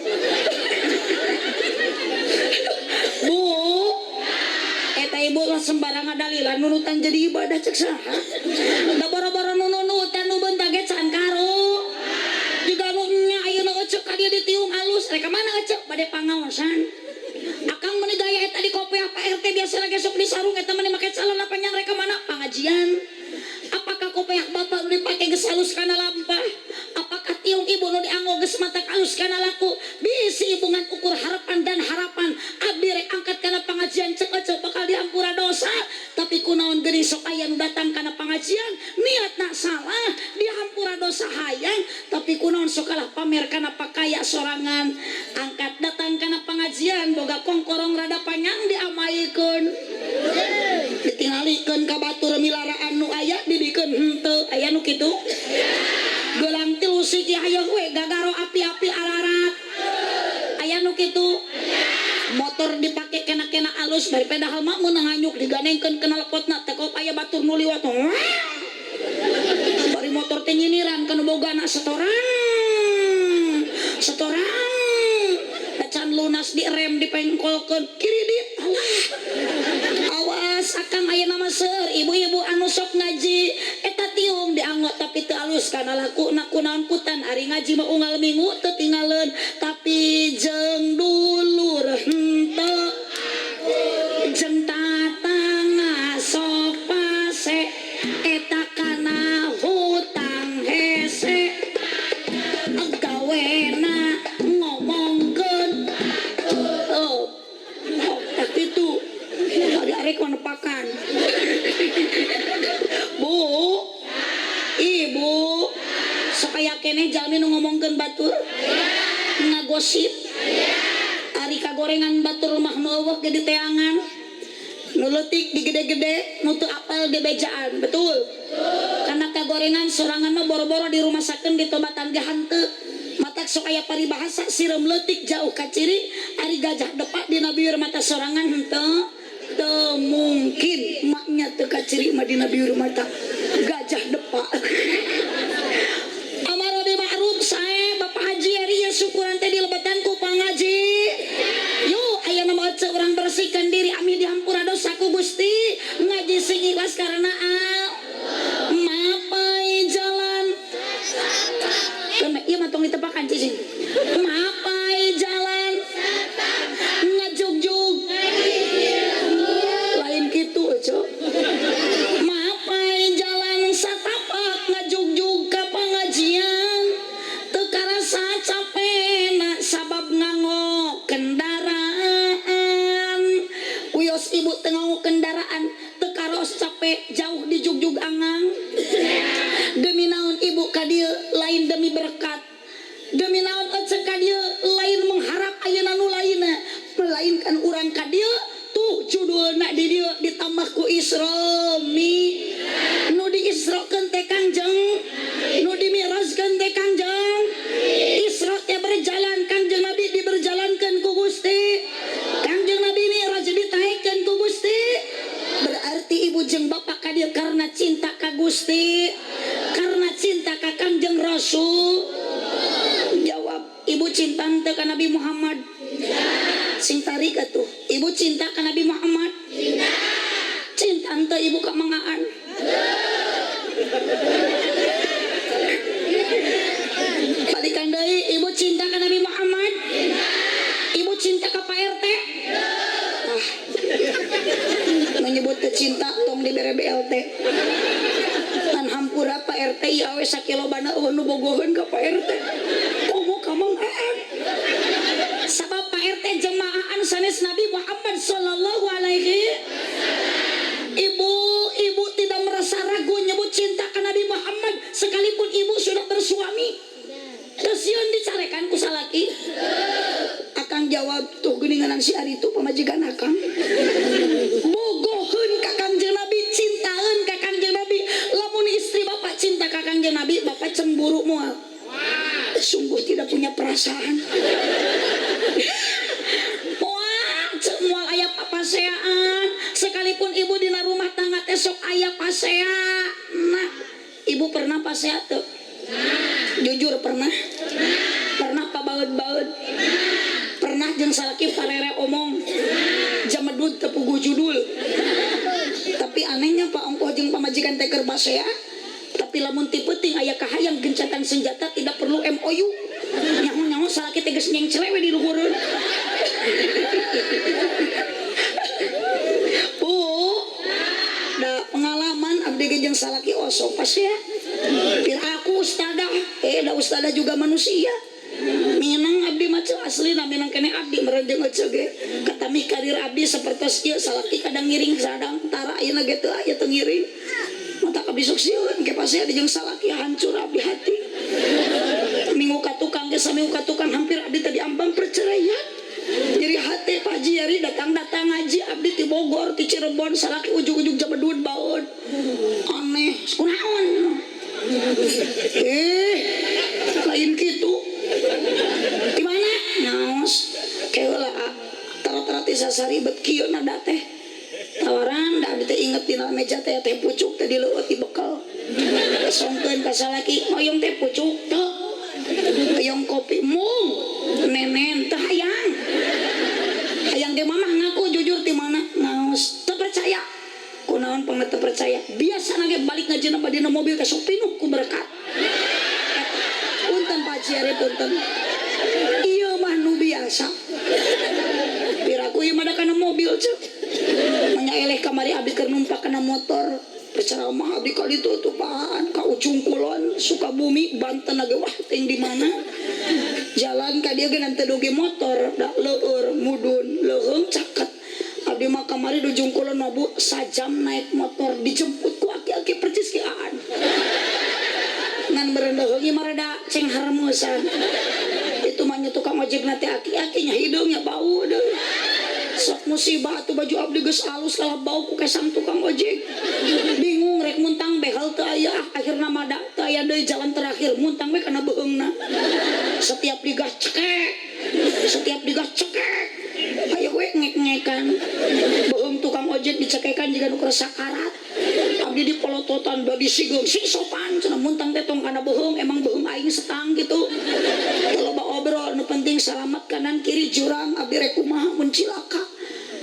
Bu, eta ibu lah sembarang dalilan nunutan jadi ibadah cek saha. Da boro-boro nu nunutan nu beunta ge can karo. Juga nu nya ayeuna ecek ka dieu ditiung alus, rek ka mana ecek bade pangaosan. Akang meuni gaya eta di kopiah Pak RT biasa lagi sok di sarung eta meuni make celana panjang rek ka mana pangajian. Apakah kopiah bapak nu dipake geus halus kana lampah? Apakah tiung ibu nu dianggo geus matak halus kana laku? Bisi ibu ngan ukur harapan dan harapan. Abdi rek angkat kana pengajian cek ecek bakal dihampura dosa. Tapi kunaon geuning sok aya nu datang kana pengajian niatna salah dihampura dosa hayang, tapi kunaon sok kalah pamer kana pakaya sorangan. Angkat datang kana pengajian boga kongkorong rada panjang diamaikeun. Ditingalikeun ka batur milaraan nu aya dibikeun henteu aya nu kitu. Gelang tilu siki hayang we gagaro api-api ararat. Aya nu kitu. Motor dipake kena-kena alus bari pedahal mah meunang nganyuk diganengkeun kana lepotna teh kop aya batur nu liwat. Bari motor teh nyiniran kana bogana setoran. Setoran. Can lunas direm dipengkolkeun kiridit. Alah. Awas akang aya nama seueur ibu-ibu anu sok ngaji eta tiung dianggo tapi teu alus kana lakuna kunaon putan ari ngaji mah unggal minggu teu tingaleun tapi jeung dulur henteu jeung tatangga sok pase eta kana hutang hese gawena ngomongkeun oh tak kitu ari arek mah nepakan. Bu, ibu, sok aya keneh jalmi nu ngomongkeun batur, ngagosip. Ari kagorengan batur mah nu eueuh ge diteangan. Nu leutik digede-gede, nu teu apal dibejaan, betul? Karena kagorengan sorangan mah boro-boro di rumah sakeun ditobatan ge hanteu. Matak sok aya paribahasa sireum leutik jauh ka ciri, ari gajah depak dina bibir mata sorangan henteu. Teu mungkin maknya teu kaciri mah dina bibir mata gajah depak. Amar bi ma'ruf sae Bapak Haji Eri ya syukuran teh dilebetan ku pangaji. Yuk aya nama ece urang bersihkan diri ami dihampura dosa ku Gusti ngaji sing ikhlas karena mapai jalan. Keun ieu mah tong ditepakan cicing. Mapai jalan ngajugjug lain kitu ece. Mapai jalan satapak ngajugjug ka pangajian teu karasa capena sabab dieu lain demi berkat, demi naon ece ka dieu lain mengharap ayeuna nu lainna, melainkan urang ka dieu tuh judulna di dieu ditambah ku Isra Mi nu diisrokeun teh Kangjeng, nu dimi'rajkeun teh Kangjeng. Isra teh berjalan, Kangjeng Nabi diberjalankeun ku Gusti. Kangjeng Nabi mi'raj ditaekkeun ku Gusti. Berarti ibu jeung bapak ka dieu karena cinta ka Gusti, karena cinta ka Kangjeng Rasul. Jawab, ibu cinta teu ka Nabi Muhammad? Sing tarik atuh. Ibu cinta ka Nabi Muhammad? Cinta teu ibu ka Mang Aan? Balikan deui, ibu cinta ka Nabi Muhammad? Ibu cinta ka Pak RT? Ah. Menyebut teu cinta tong dibere BLT. Kan hampura Pak RT ieu awe sakilo bana eueuh nu bogoheun ka Pak RT. Komo ka Mang Aan. Sabab Pak RT jemaahan sanes Nabi Muhammad sallallahu alaihi. Ibu, ibu tidak merasa ragu nyebut cinta ke Nabi Muhammad sekalipun ibu sudah bersuami. Teu sieun dicarekan ku salaki? Akang jawab tuh geuningan si ari itu pamajikan akang. Bogoheun ka Kangjeng Nabi, cintaeun ka Kangjeng Nabi. Lamun istri bapak cinta ka Kangjeng Nabi, bapak cemburu moal? Sungguh tidak punya perasaan. Moal, moal aya papaseaan. Sekalipun ibu dina rumah tangga teh sok aya pasea. Nah, ibu pernah pasea teu? Jujur pernah? Pernah pabaeud-baeud? Pernah jeung salaki parere omong? Jamedud teu puguh judul. Tapi anehnya Pak ongkoh jeung pamajikan teh keur pasea, tapi lamun ti peuting aya kahayang gencatan senjata tidak perlu MOU. Nyaho-nyaho salaki teh geus nyengcele we di luhureun. Bu, da pengalaman abdi ge jeung salaki osok pasea. Pir aku ustadah, da ustadah juga manusia. Minang abdi mah ceu aslina minang kene abdi meureun jeung eceu ge. Katami karir abdi sapertos ieu salaki kadang ngiring sadang tara ayeuna ge teu aya teu ngiring. Mata abdi sok sieun ke pasea di jeung salaki hancur abdi hati. Minggu ka tukang ge saminggu ka tukang hampir abdi tadi ambang perceraian. Jadi hati Pak Haji Yari datang-datang ngaji abdi ti Bogor ti Cirebon salaki ujug-ujug jabedud baeud. Aneh, kunaon? Lain kitu. Di mana? Naos. Keula tara-tara ti sasaribet kieu nada teh. Tawaran da abdi teh inget dina meja teh teh pucuk teh dileueut di bekal. Songkeun ka salaki hoyong teh pucuk teu. Hoyong kopi mung nenen teh hayang. Hayang ge mamah ngaku jujur ti mana naos teu percaya. Kunaon pangna teu percaya? Biasana ge balik ngajina dina mobil teh sok pinuh ku berkat. Punten Pak Haji Ari punten. Ieu mah nu biasa. Piraku ieu mah da kana mobil ceu. Manya eleh kamari abdi keur numpak kana motor. Berceramah abdi ka ditu tupahan ka ujung kulon Sukabumi Banten lagi wah ting di mana. Jalan ka dieu ge teu dugi motor da leueur mudun leuheung caket. Abdi mah kamari di ujung kulon mah Bu sajam naik motor dijemput ku aki-aki percis ki aan. Ngan meureun ieu mah rada ceng harmeusan. Itu mah nya tukang ojek na teh aki-aki nya hideungnya bau deui. Sok musibah atuh baju abdi geus alus kalah bau ku kesang tukang ojek. Bingung rek muntang behel teu aya, akhirna mah da teu aya deui jalan terakhir muntang we kana beuheungna. Setiap digas cekek, setiap digas cekek. Ayo we ngek-ngekan. Beuheung tukang ojek dicekekan jiga nu keur sakarat. Abdi dipolototan bagi sigeung sing sopan cenah muntang teh tong kana beuheung emang beuheung aing setang gitu. Teu loba obrol nu penting salamat kanan kiri jurang abdi rek kumaha mun cilaka.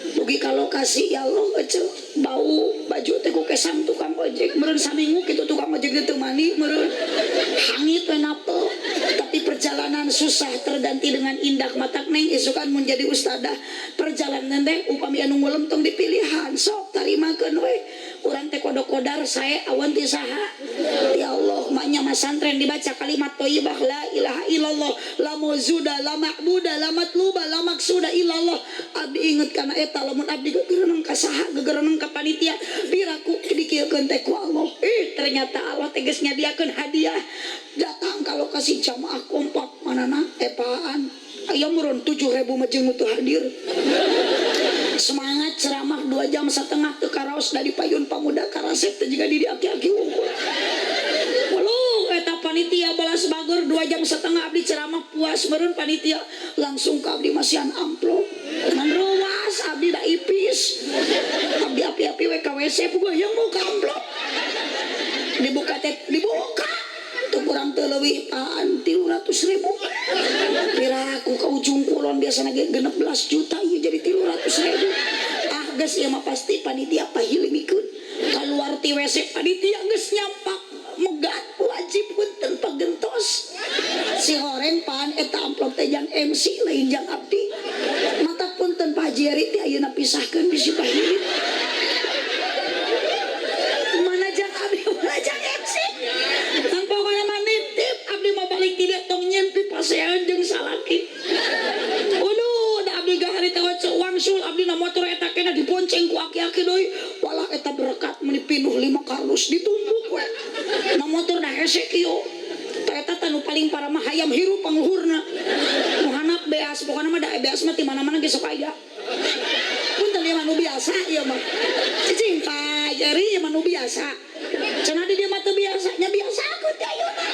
Dugi ka lokasi ya Allah eceu bau baju teh ku kesang tukang ojek meureun saminggu kitu tukang ojek teh teu mandi meureun hangit we napel. Tapi perjalanan susah terganti dengan indah matak neng isukan mun jadi ustadah perjalanan teh upami anu ngulem tong dipilihan sok tarimakeun we urang teh kodo kodar sae awan ti saha ya Allah maknya masantren dibaca kalimat thayyibah la ilaha illallah la mawzuda la ma'buda la matluba la maksuda illallah. Abdi inget kana eta lamun abdi gegereneng ka saha gegereneng ka panitia piraku dikieukeun teh ku Allah. Ternyata Allah teh geus nyadiakeun hadiah. Datang ka lokasi jamaah kompak manana epaan aya meureun 7.000 mah jeung teu hadir. Semangat ceramah 2,5 jam teu karaos dari payun pamuda karasep teh jiga di aki-aki wungkul. Waluh eta panitia balas bager 2,5 jam abdi ceramah puas meureun panitia langsung ka abdi masihan amplop. Ngan ruas abdi da ipis. Abdi api-api we ka WC puguh yang mau ka amplop. Dibuka teh dibuka. Teu kurang teu leuwih apaan 300.000. Piraku ka ujung kulon biasana ge 16 juta ieu jadi 300.000. Ah geus ieu mah pasti panitia pahilimikeun. Kaluar ti WC panitia geus nyampak megat wajib punten pagentos. Si horeng pan eta amplop teh jang MC lain jang abdi. Mata punten Pak Haji Eri teh ayeuna pisahkeun bisi pahilim. Mana jang abdi mana jang MC. Ngan pokona mah nitip abdi mah balik ti dieu tong nyieun pipasean jeung salaki. Waduh, da abdi gah harita wae wangsul abdi na motor eta kena dibonceng ku aki-aki deui. Walah eta berkat meuni pinuh 5 kardus ditumpuk we. Na motor da hese kieu. Ta eta tah nu paling parah mah hayam hirup pangluhurna. Nu hanap beas pokona mah da beas mah ti mana-mana ge sok aya. Punten ieu mah nu biasa ieu mah. Cicing Pak Jerry ieu mah nu biasa. Cenah di dieu mah teu biasa, nya biasa aku teh ayeuna.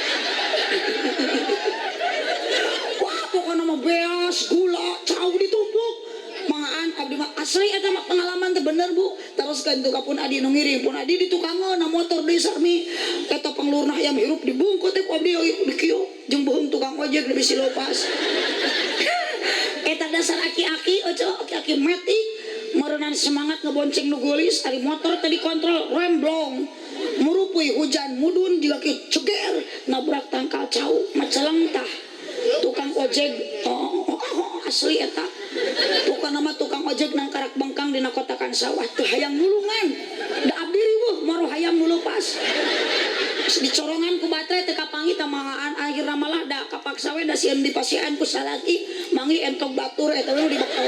Wah, pokona mah beas, gula, cau ditumpuk. Mangaan abdi mah asli eta mah pengalaman teh bener Bu. Teruskeun tuh ka pun adi nu ngiring, pun adi di tukangeun na motor deui sarmi. Eta panglurna hayam hirup dibungkut teh ku abdi di kieu jeung beuheung tukang ojek bisi lepas. Eta dasar aki-aki eueuh aki-aki metik meureunan semangat ngebonceng nu geulis ari motor teh dikontrol remblong. Murupui hujan mudun jiga kieu ceger nabrak tangkal cau maceleng tah. Tukang ojek oh, asli eta. Pokona mah tukang ojek nang karak bengkang dina kotakan sawah teu hayang nulungan. Da abdi riweuh moro hayam nu leupas. Dicorongan ku baterai teu kapanggih tah mangaan akhirna malah da kapaksa we da sieun dipasihan ku salaki manggih entog batur eta we nu dibekal.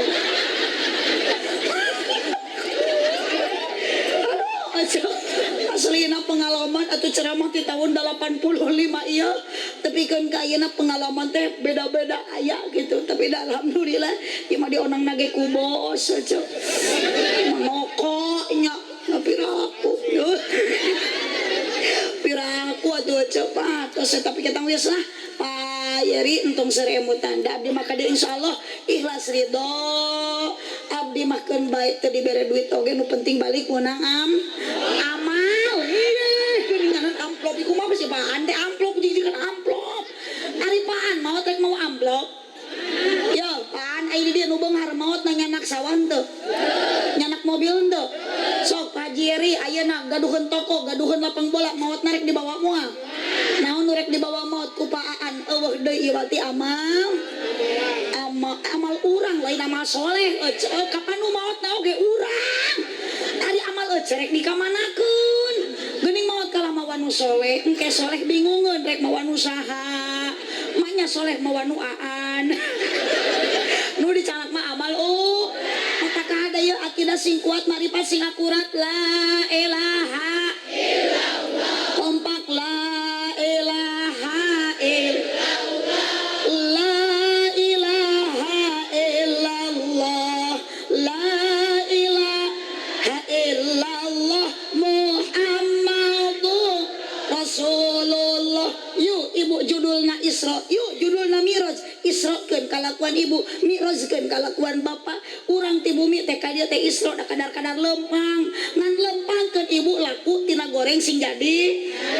Aduh, aslina pengalaman atau ceramah di tahun 85 ieu tepikeun ka ayeuna pengalaman teh beda-beda aya gitu tapi da alhamdulillah ieu mah dionang nage ku bos aja mangoko nya piraku piraku atuh cepat tos tapi kita geus lah Pak Yeri entong seremutan da abdi mah ka dieu insyaallah ikhlas ridho abdi mah keun bae teu dibere duit oge nu penting balik meunang amal. Ieu geuningan amplop iku mah bisi paan teh amplop jijikan amplop. Ari paan maot rek mau amplop? Yo, paan aya di dieu nu beunghar maot na nyanak sawah henteu? Nyanak mobil henteu? Sok Pak Haji Eri ayeuna gaduheun toko, gaduheun lapang bola maot na rek dibawa moal? Naon nu rek dibawa maot ku paan eueuh deui ieu berarti amal. Amal, amal urang lain amal soleh. Kapan nu maot na oge urang. Ari amal rek dikamanakeun? Geuning maot kalah mawa nu soleh, engke soleh bingungeun rek mawa nu saha. Maknya soleh mawa nu aan. Nu dicanak mah amal mata kahada ieu akidah sing kuat marifat sing akurat la ilaha illallah. Kompak la ilaha illallah. La ilaha illallah. La ilaha illallah Muhammadur Rasulullah. Yuk ibu judulna Isra, yuk judulna Mi'raj. Israkeun kalakuan ibu, Mi'rajkeun kalakuan bapak. Urang ti bumi teh ka dieu teh Isra da kadar-kadar lempang. Ngan lempangkeun ibu laku tina goreng sing jadi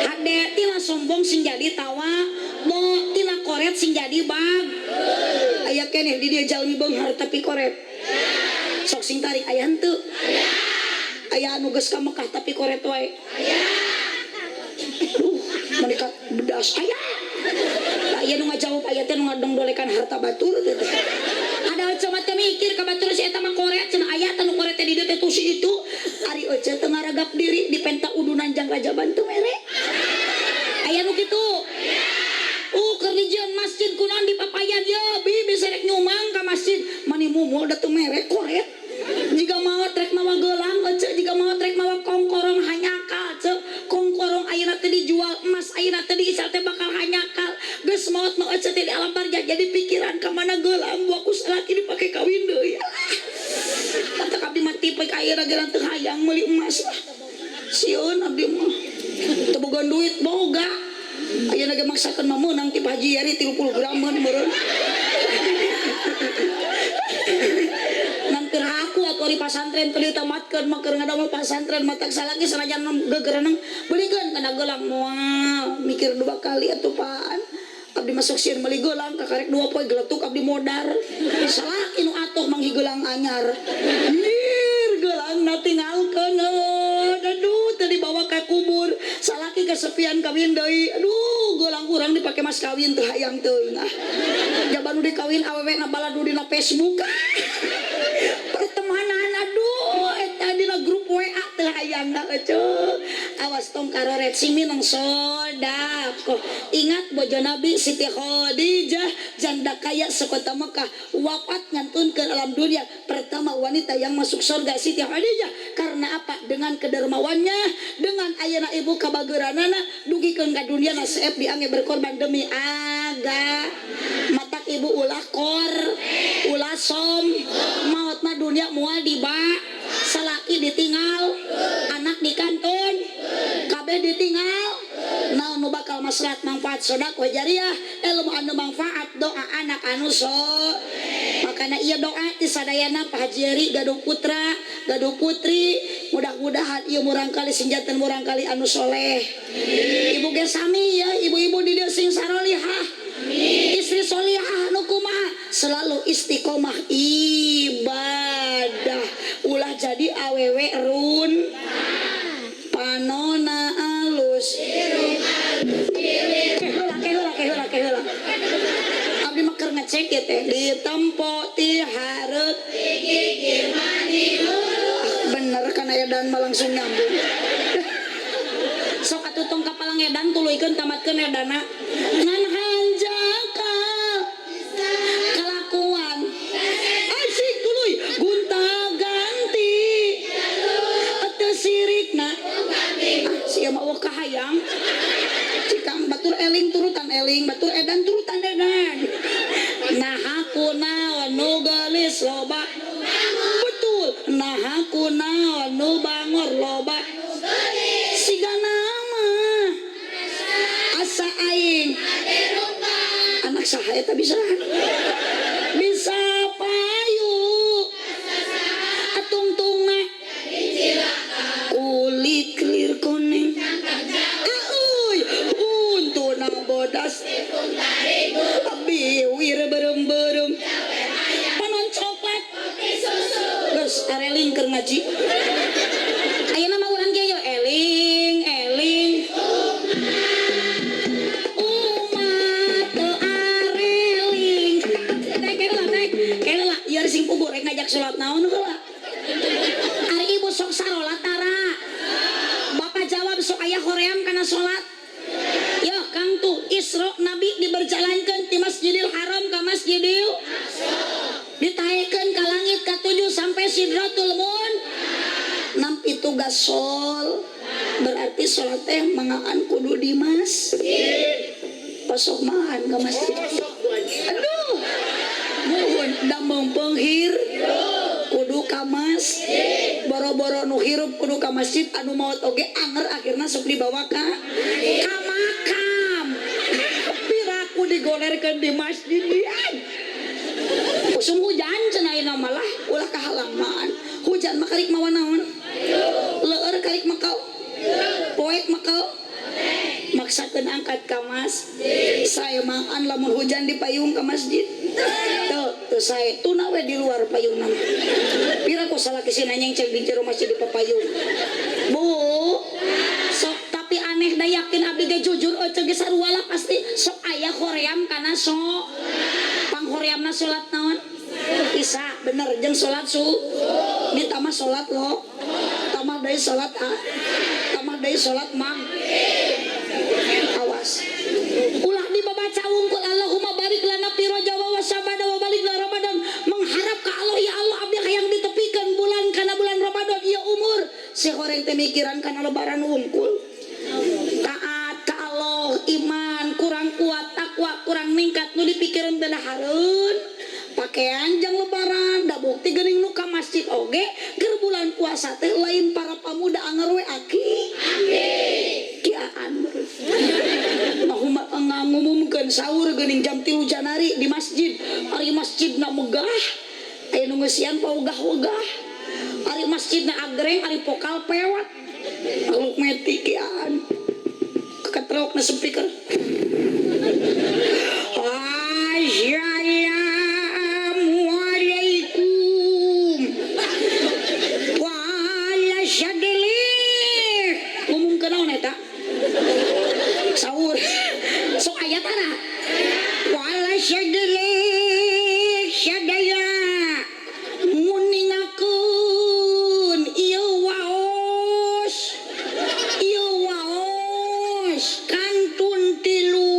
hade, tina sombong sing jadi tawa, bo tina koret sing jadi bag. Aya keneh di dieu jalmi beunghar tapi koret. Sok sing tarik aya henteu? Aya anu geus ka Mekah tapi koret wae. Duh, menika bedas aya. Aya nu ngajawab aya teh nu ngadongdolekan harta batur teh. Ada ece mah teu mikir ka batur si eta mah koret cenah aya teh nu koret teh di dieu teh tuh si itu. Ari ece teu ngaragap diri dipenta udunan jang Raja Bantu mere. Aya nu kitu. Moal da teu mere koret. Jiga maot rek mawa gelang ece, jiga maot rek mawa kongkorong hanyakal ce. Kongkorong ayeuna teh dijual, emas ayeuna teh diisal teh bakal hanyakal. Geus maot mah ece teh di alam barzah jadi pikiran ka mana gelang buah ku salaki dipake kawin deui. Matak abdi mah tipe ayeuna ge teu hayang meuli emas lah. Sieun abdi mah. Teu boga duit boga. Ayeuna ge maksakeun mah meunang ti Pak Haji Yeri 30 grameun meureun. Nangker aku atuh ari pasantren teu ditamatkeun mah keur ngadamel pasantren matak salaki sanajan gegereneng beulikeun kana gelang moal mikir dua kali atuh paan. Abdi masuk sieun meuli gelang kakarek dua poe geletuk abdi modar. Salaki nu atuh manghi gelang anyar. Nyir gelang tinggalkeun aduh teu dibawa ka kubur. Salaki kesepian kawin deui. Aduh gelang urang dipake mas kawin teu hayang teuing ah. Jaban nu dikawin awewe na baladu dina Facebook. Pertemanan aduh eta dina grup WA teu hayang da eceu. Awas tong karoret sing mineng sedekah. Ingat bojo Nabi Siti Khadijah janda kaya sekota Mekah wafat ngantunkeun alam dunia pertama wanita yang masuk surga Siti Khadijah. Karena apa? Dengan kedermawannya, dengan ayeuna ibu kabageuranana dugikeun ka dunia na seep diange berkorban demi agama. Matak ibu ulah kor, ulah som, maot mah dunia moal diba, salaki ditinggal, anak dikantun, kabeh ditinggal. Naon nu bakal maslahat manfaat sedekah jariah, ilmu anu manfaat doa anak anu so. Makana ieu doa ti sadayana Pak Haji Yeri gaduh putra, gaduh putri, mudah-mudahan ieu murangkali sing janten murangkali anu soleh. Ibu ge sami ya, ibu-ibu di dieu sing sarolihah. Istri solihah nu kumaha? Selalu istiqomah ibadah. Ulah jadi awewe run panona alus. Keheula keheula keheula keheula. Abdi mah keur ngecek ieu teh ditempo ti hareup bener kana edan mah langsung nyambung. Sok atuh tong kapalang edan tuluykeun tamatkeun edana. Ngan hanjakal kelakuan asik tuluy gunta ganti teu sirikna ah sia mah eueuh kahayang. Cikang batur eling turutan eling batur edan turutan edan. Naha kunaon nu geulis loba betul naha kunaon nu bangor loba siga nama asa aing anak saha eta bisa bisa payu atungtungna kulit kelir kuning auy untuna bodas biwir berem-berem panon coklat geus areling keur ngaji. Ayeuna mah urang ge yo eling eling umat teu areling. Teh keula teh keula ieu sing puguh rek ngajak salat naon heula. Ari ibu sok sarolat tara. Bapak jawab sok aya hoream kana salat. Yo Kang tuh Isra Nabi diberjalankeun ti Masjidil Haram ka Masjidil Aqsa. Ditaekeun ka langit ka-7 sampai Sidratul Mun. Nampi tugas sol. Berarti salat teh mangaan kudu di masjid. Pasok mahan ka masjid. Aduh. Muhun damong penghir kudu ka masjid. Boro-boro nu hirup kudu ka masjid anu maot oge anger akhirna sok dibawa ka makam. Piraku digolerkeun di masjid dian. Usum hujan cenah ayeuna malah ulah kahalaman. Hujan mah karik mawa naon? Leueur karik makau. Poek makau. Maksakeun angkat ka masjid. Sae maan lamun hujan di payung ka masjid. Tuh, tuh sae tuna we di luar payung nama. Pira ku salaki si nanyeng cek di jero masjid di papayung. Bu, sok tapi aneh da yakin abdi ge jujur euceu ge sarua lah pasti sok aya hoream kana sok. Panghoreamna salat naon? Isya bener jeung salat su. Ditambah salat lo. Tambah deui salat a. Tambah deui salat mang. Awas. Ulah dibabaca wungkul Allahumma barik lana fi Rajab wa Sya'ban wa baligh Ramadan, mengharap ka Allah ya mikiran kana lebaran wungkul. Taat ka Allah, iman kurang kuat, takwa kurang ningkat, nu dipikiran teh dahareun. Pakaian jang lebaran, da bukti geuning nu ka masjid oge keur bulan puasa teh lain para pamuda anger we aki. Kiaan ngumumkeun sahur geuning jam 3 Janari di masjid. Ari masjidna megah, aya nu ngeusian paugah-ugah. Ari masjidna agreng, ari pokal pewat. Makhluk meti kiaan. Keketrok na speaker. Assalamualaikum. Wala syadili. Ngumumkeun naon eta? Sahur. Sok aya tara. Wala syadili syadaya. Nguningakeun ieu waos. Ieu waos kantun tilu.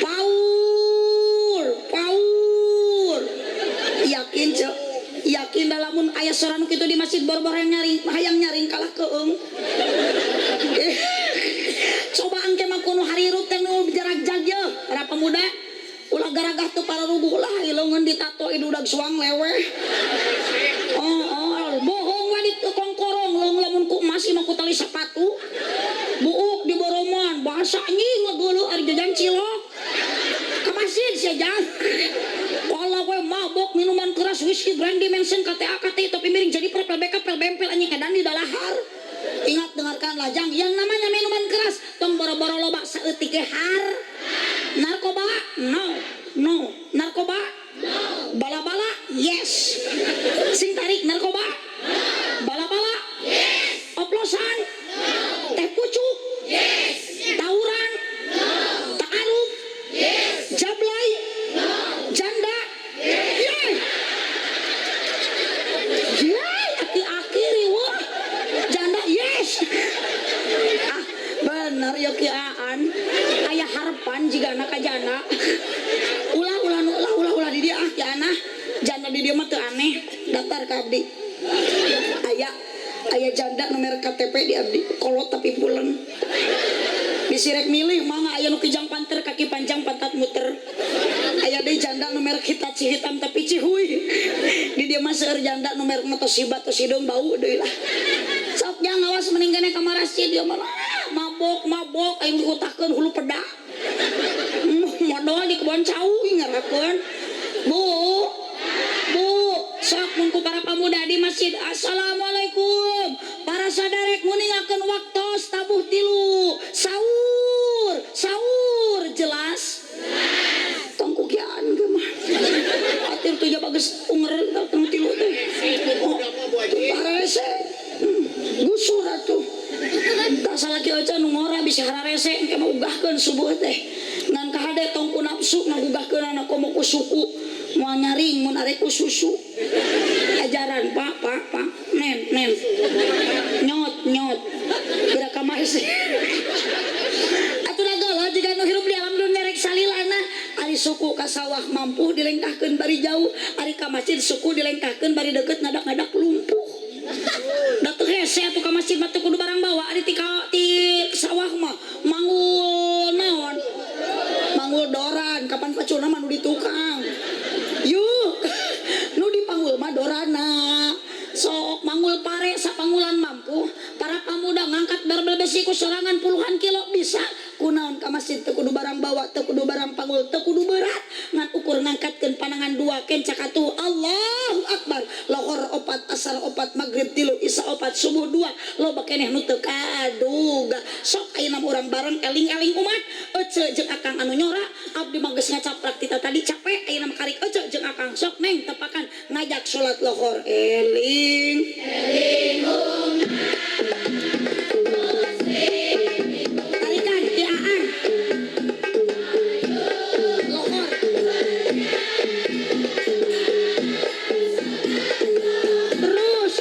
Paur, paur. Yakin cek, yakin dalamun aya sora nu kitu di masjid boro-boro nyaring, hayang nyaring kalah keung. Coba engke mah kuno harirut teh nu jarak-jag ye, para pemuda. Ulah garagah teu pararuguh lah ileungeun ditato idudag suang leweh. Oh, bohong wa di kongkorong leung lamun ku emas imah ku tali sepatu. Buuk di boroman, bahasa anjing ngegeuleuh ari jajan cilok. Ka masjid sia jang. Kalau we mabok minuman keras whisky brandy Mansion KTA KT topi miring jadi pel BK pel bempel anjing edan di dalahar. Ingat dengarkanlah jang, yang namanya minuman keras tong boro-boro loba saeutik ge har. Narkoba? No. No. Narkoba? No. Bala-bala? Yes. Sing tarik narkoba? No. Bala-bala? Yes. Oplosan? No. Teh pucuk? Yes. Tawuran? No. Ta'aruf? Yes. Jablay? No. Janda? Yes. Yes. Yes. Aki-aki riweuh. Janda? Yes. Ah, bener ya kiaan. Aya harapan jigana ka janda. Ulah ulah ulah ulah ulah di dia ah ya anah. Janda di dia mah teu aneh. Daftar ka abdi. Aya aya janda nomor KTP di abdi. Kolot tapi pulen. Disirek milih mangga aya nu kijang panter kaki panjang pantat muter. Aya deui janda nu merek Hitachi hitam tapi cihuy. Di dia mah seueur janda nu merek Toshiba Toshideung bau deui lah. Sok jang awas mending keneh ka masjid dia mah mabok mabok aing diutakeun hulu pedak. Modal di kebon cau ngerakeun. Bu, bu, sok mun ku para pemuda di masjid. Assalamualaikum. Para saderek nguningakeun waktos tabuh tilu. Sahur, sahur jelas. Tong kukiaan ge mah. Atir tuh jaba geus unger tong tilu teh. Oh, parese. Gusur atuh. Tah salaki aja nu ngora bisa hararese engke mah ugahkeun subuh teh. Ngan kahade tong ku nafsu ngagugahkeun komo ku suku. Moal nyaring mun arek ku susu. Ajaran pak pak pak nen nen. Nyot nyot. Geura ka masjid. Atuh da geuleuh jiga nu hirup di alam dunya rek salilana. Ari suku ka sawah mampu dilengkahkeun bari jauh, ari ka masjid suku dilengkahkeun bari deukeut ngadak-ngadak lumpuh. Da teu hese atuh ka masjid mah teu kudu barang bawa, ari ti sawah mah manggul naon? Manggul doran, kapan paculna mah nu di tukang. Yuk, nu dipanggul mah dorana. Sok manggul pare sapangulan mampu, para pamuda ngangkat barbel besi ku sorangan puluhan kilo bisa. Kunaon ka masjid teu kudu barang bawa, teu kudu barang panggul, teu kudu berat, ngan ukur ngangkatkeun panangan dua kencak atuh Allahu Akbar. Lohor opat, asar opat, maghrib tilu, isya opat, subuh dua, loba keneh nu teu kaduga. Sok ayeuna urang bareng eling-eling umat, ece jeung akang anu nyora, abdi mah geus ngacaprak tita tadi capek, ayeuna mah karik ece jeung akang sok neng tepakan ngajak salat lohor eling eling umat. Tarikan tiaan lohor terus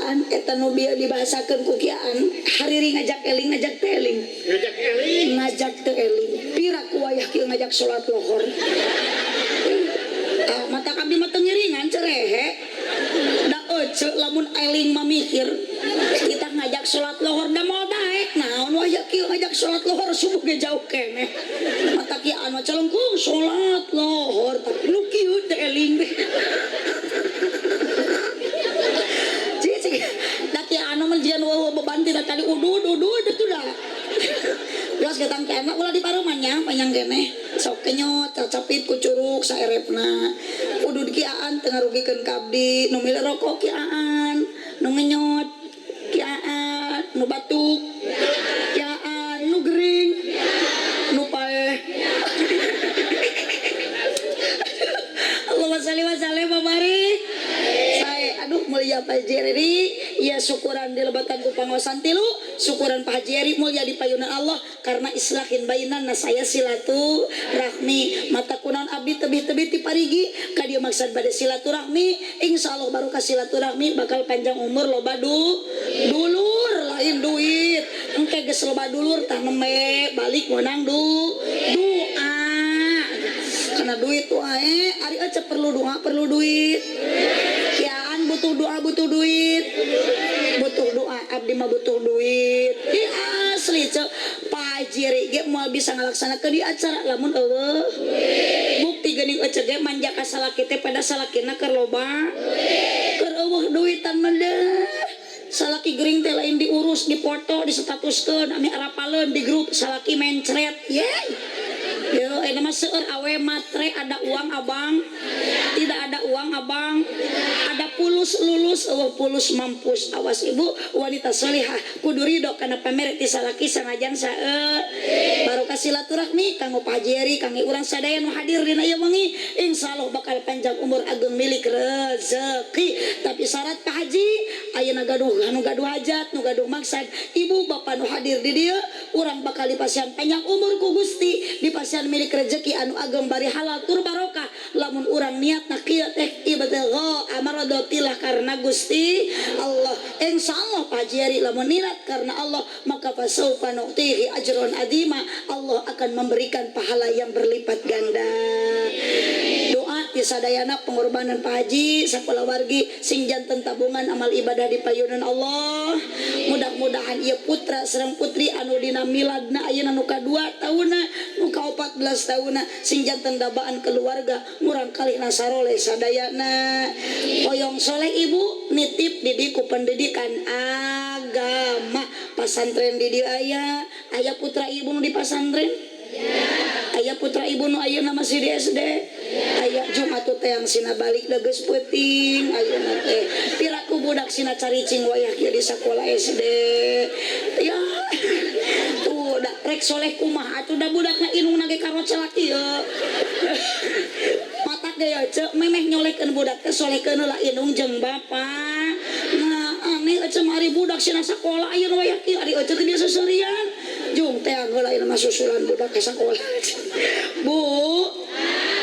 Kiaan eta nu bieu dibahasakeun ku kiaan hariri ngajak eling ngajak teu eling. Ngajak eling. Ngajak teu eling. Pira ku wayah kieu ngajak salat lohor. Ah, mata abdi mah teu ngiringan cerehe. Da ece lamun eling mah mikir kita ngajak salat lohor da moal daek naon wayah kieu ngajak salat lohor subuh ge jauh keneh. Mata kiaan mah calengkung salat lohor tapi nu kieu teu eling teh. Cicing da kiaan mah jian weuh beban tina tadi udud udud itu dah. Geus getang kiana ulah di paruman nya panjang keneh. Sok kenyot cacapit ku curug saerepna. Udud kiaan teu ngarugikeun ka abdi, nu milu rokok kiaan, nu ngenyot kiaan, nu batuk kiaan, nu gering, nu paeh. Allahumma shalli wa sallim wa barik. Sae aduh mulia Pak Haji Eri, ya syukuran di lebatan ku pangaosan tilu, syukuran Pak Haji Eri mulia di payunan Allah karena islahin bainan na saya silaturahmi. Mata kunaon abdi tebih-tebih ti parigi ka dieu maksad bade silaturahmi, insyaallah barokah silaturahmi bakal panjang umur loba dulur lain duit. Engke geus loba dulur tah nembe balik meunang doa. Karena duit wae ari ece perlu doa perlu duit. Kiaan butuh doa butuh duit. Butuh doa abdi mah butuh duit. Ih asli ce Pak Haji Eri ge moal bisa ngalaksanakeun di acara lamun eueuh. Bukti geuning ece ge manja ka salaki teh pada salakina keur loba. Keur eueuh duitan mah deuh. Salaki gering teh lain diurus, dipoto, distatuskeun, ame arapaleun di grup salaki mencret. Yeay. Yo, ini mah seueur awe matre ada uang abang, tidak ada uang abang, ada pulus lulus, eueuh pulus mampus. Awas ibu wanita solihah kudu ridho kana pamere ti salaki sanajan sae. Barokah silaturahmi kanggo Pak Haji Eri, kanggo urang sadaya nu hadir dina ieu wengi, insyaallah bakal panjang umur ageng milik rezeki. Tapi syarat Pak Haji ayeuna gaduh anu gaduh hajat, nu gaduh maksad, ibu bapa nu hadir di dieu urang bakal dipasihan panjang umur ku Gusti, dipasihan milik rezeki anu ageng bari halal tur barokah. Lamun urang niatna kieu teh ibtigha amradatillah karena Gusti Allah. Insyaallah Pak Haji Eri lamun niat karena Allah maka fasaufa nu'tihi ajron azima, Allah akan memberikan pahala yang berlipat ganda. Doa ti sadayana pengorbanan Pak Haji sakulawargi sing janten tabungan amal ibadah di payunan Allah. Mudah-mudahan ieu putra sareng putri anu dina miladna ayeuna nu kadua taunna nu ka-14 taunna sing janten dabaan keluarga murang kalih nasaroleh sadayana. Hoyong soleh ibu nitip didiku pendidikan agama pasantren di dieu aya, aya putra ibu nu di pasantren? Aya putra ibu nu ayeuna masih di SD? Aya Jumat teh yang sina balik da geus peuting ayeuna teh. Piraku budak sina caricing wayah kieu di sakola SD. Ya. Tuh da rek soleh kumaha atuh da budakna indungna ge karocel kieu. Matak ge ya ceu memeh nyolehkeun budak teh solehkeun heula indung jeung bapa. Nah aneh ece mah ari budak sina sakola ayeuna wayah kieu ari ece teh biasa seurian. Jung teh heula ieu mah susulan budak ka sakola. Bu,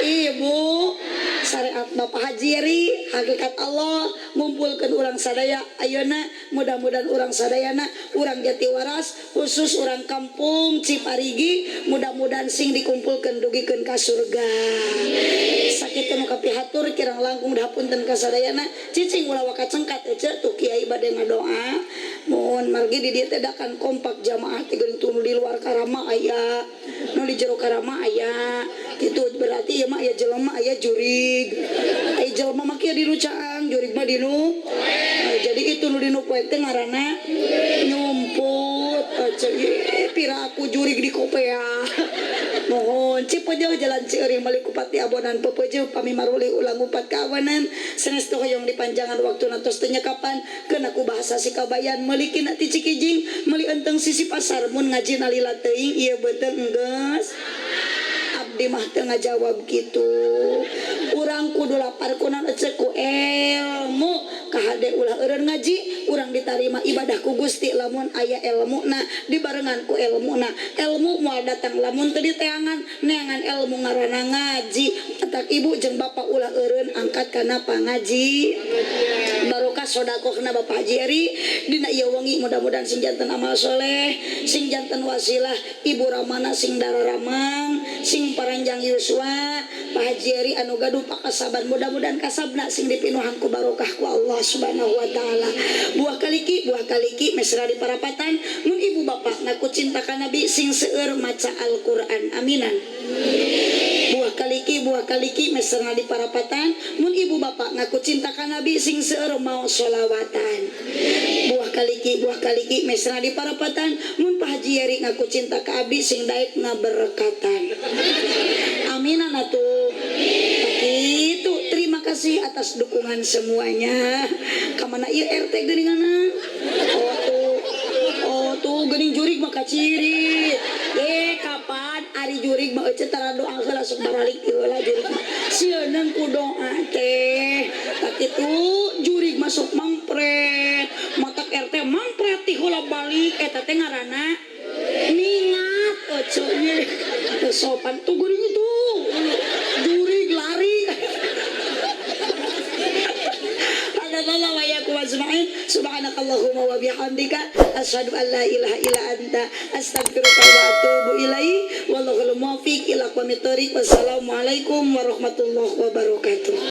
ibu, syariat Bapak Haji Eri, hakikat Allah ngumpulkeun urang sadaya ayeuna mudah-mudahan urang sadayana urang Jatiwaras khusus urang kampung Ciparigi mudah-mudahan sing dikumpulkeun dugikeun ka surga. Sakitu nu kapihatur kirang langkung dapunten ka sadayana cicing ulah waka cengkat ece tuh kiai bade ngadoa. Mohon margi di dieu teh dakan kompak jamaah teh geuning tunu di luar karama aya, nu di jero karama aya. Kitu berarti ieu mah aya jelema aya jurig. Aya jelema mah kieu di nu caang, jurig mah di nu. Nah, jadi itu nu di nu poe teh ngaranna nyumput. Ece pira aku jurig di kopea. Mohon cipeujeuh jalan Cieuring meuli kupati abonan pepeujeuh pami marulih ulang upat kawanan sanes teu hoyong dipanjangan waktuna tos teu nyekapan keuna ku bahasa si kabayan meuli kina ti Cikijing meuli enteng sisi pasar mun ngaji nalila teuing ieu beuteung enggeus. Abdi mah teu ngajawab kitu. Urang kudu lapar kunaon ece ku ilmu. Kahade ulah eureun ngaji, urang ditarima ibadah ku Gusti lamun aya elmuna, dibarengan ku elmuna. Ilmu moal datang lamun teu diteangan, neangan ilmu ngaranna ngaji. Matak ibu jeung bapak ulah eureun angkat kana pangaji. Barokah sodakohna Bapak Haji Eri dina ieu wengi, mudah-mudahan sing janten amal soleh, sing janten wasilah Ibu Ramana sing dararamang, sing paranjang yuswa. Pak Haji Eri anu gaduh pakasaban, mudah-mudahan kasabna sing dipinuhan ku barokah ku Allah Subhanahu wa taala. Buah kaliki, buah kaliki mesra di parapatan, mun ibu bapak ngaku cinta ka Nabi sing seueur maca Al-Qur'an. Aminan. Buah kaliki, buah kaliki mesra di parapatan, mun ibu bapak ngaku cinta ka Nabi sing seueur mau sholawatan. Buah kaliki, buah kaliki mesra di parapatan, mun Pak Haji Eri ngaku cinta ka abi sing daek ngaberkatan. Aminan atuh. Begitu. Terima kasih atas dukungan semuanya. Kamana ieu RT geuninganna? Oh tuh. Oh tuh geuning jurig mah kaciri. Eh kapan ari jurig mah euceu tara doa heula, sok baralik heula jurig mah. Sieun ku doa teh. Tak kitu jurig masuk mangpret. Matak RT mangpret ti heula balik eta teh ngaranna ningat euceu nya. Teu sopan tuh geuning itu. Jurig lari. Allah wa iyyakum ajma'in. Subhanakallahumma wa bihamdika asyhadu an la ilaha illa anta astaghfiruka wa atubu ilaik. Wallahul muwaffiq ila aqwamit thoriq. Wassalamualaikum warahmatullahi wabarakatuh.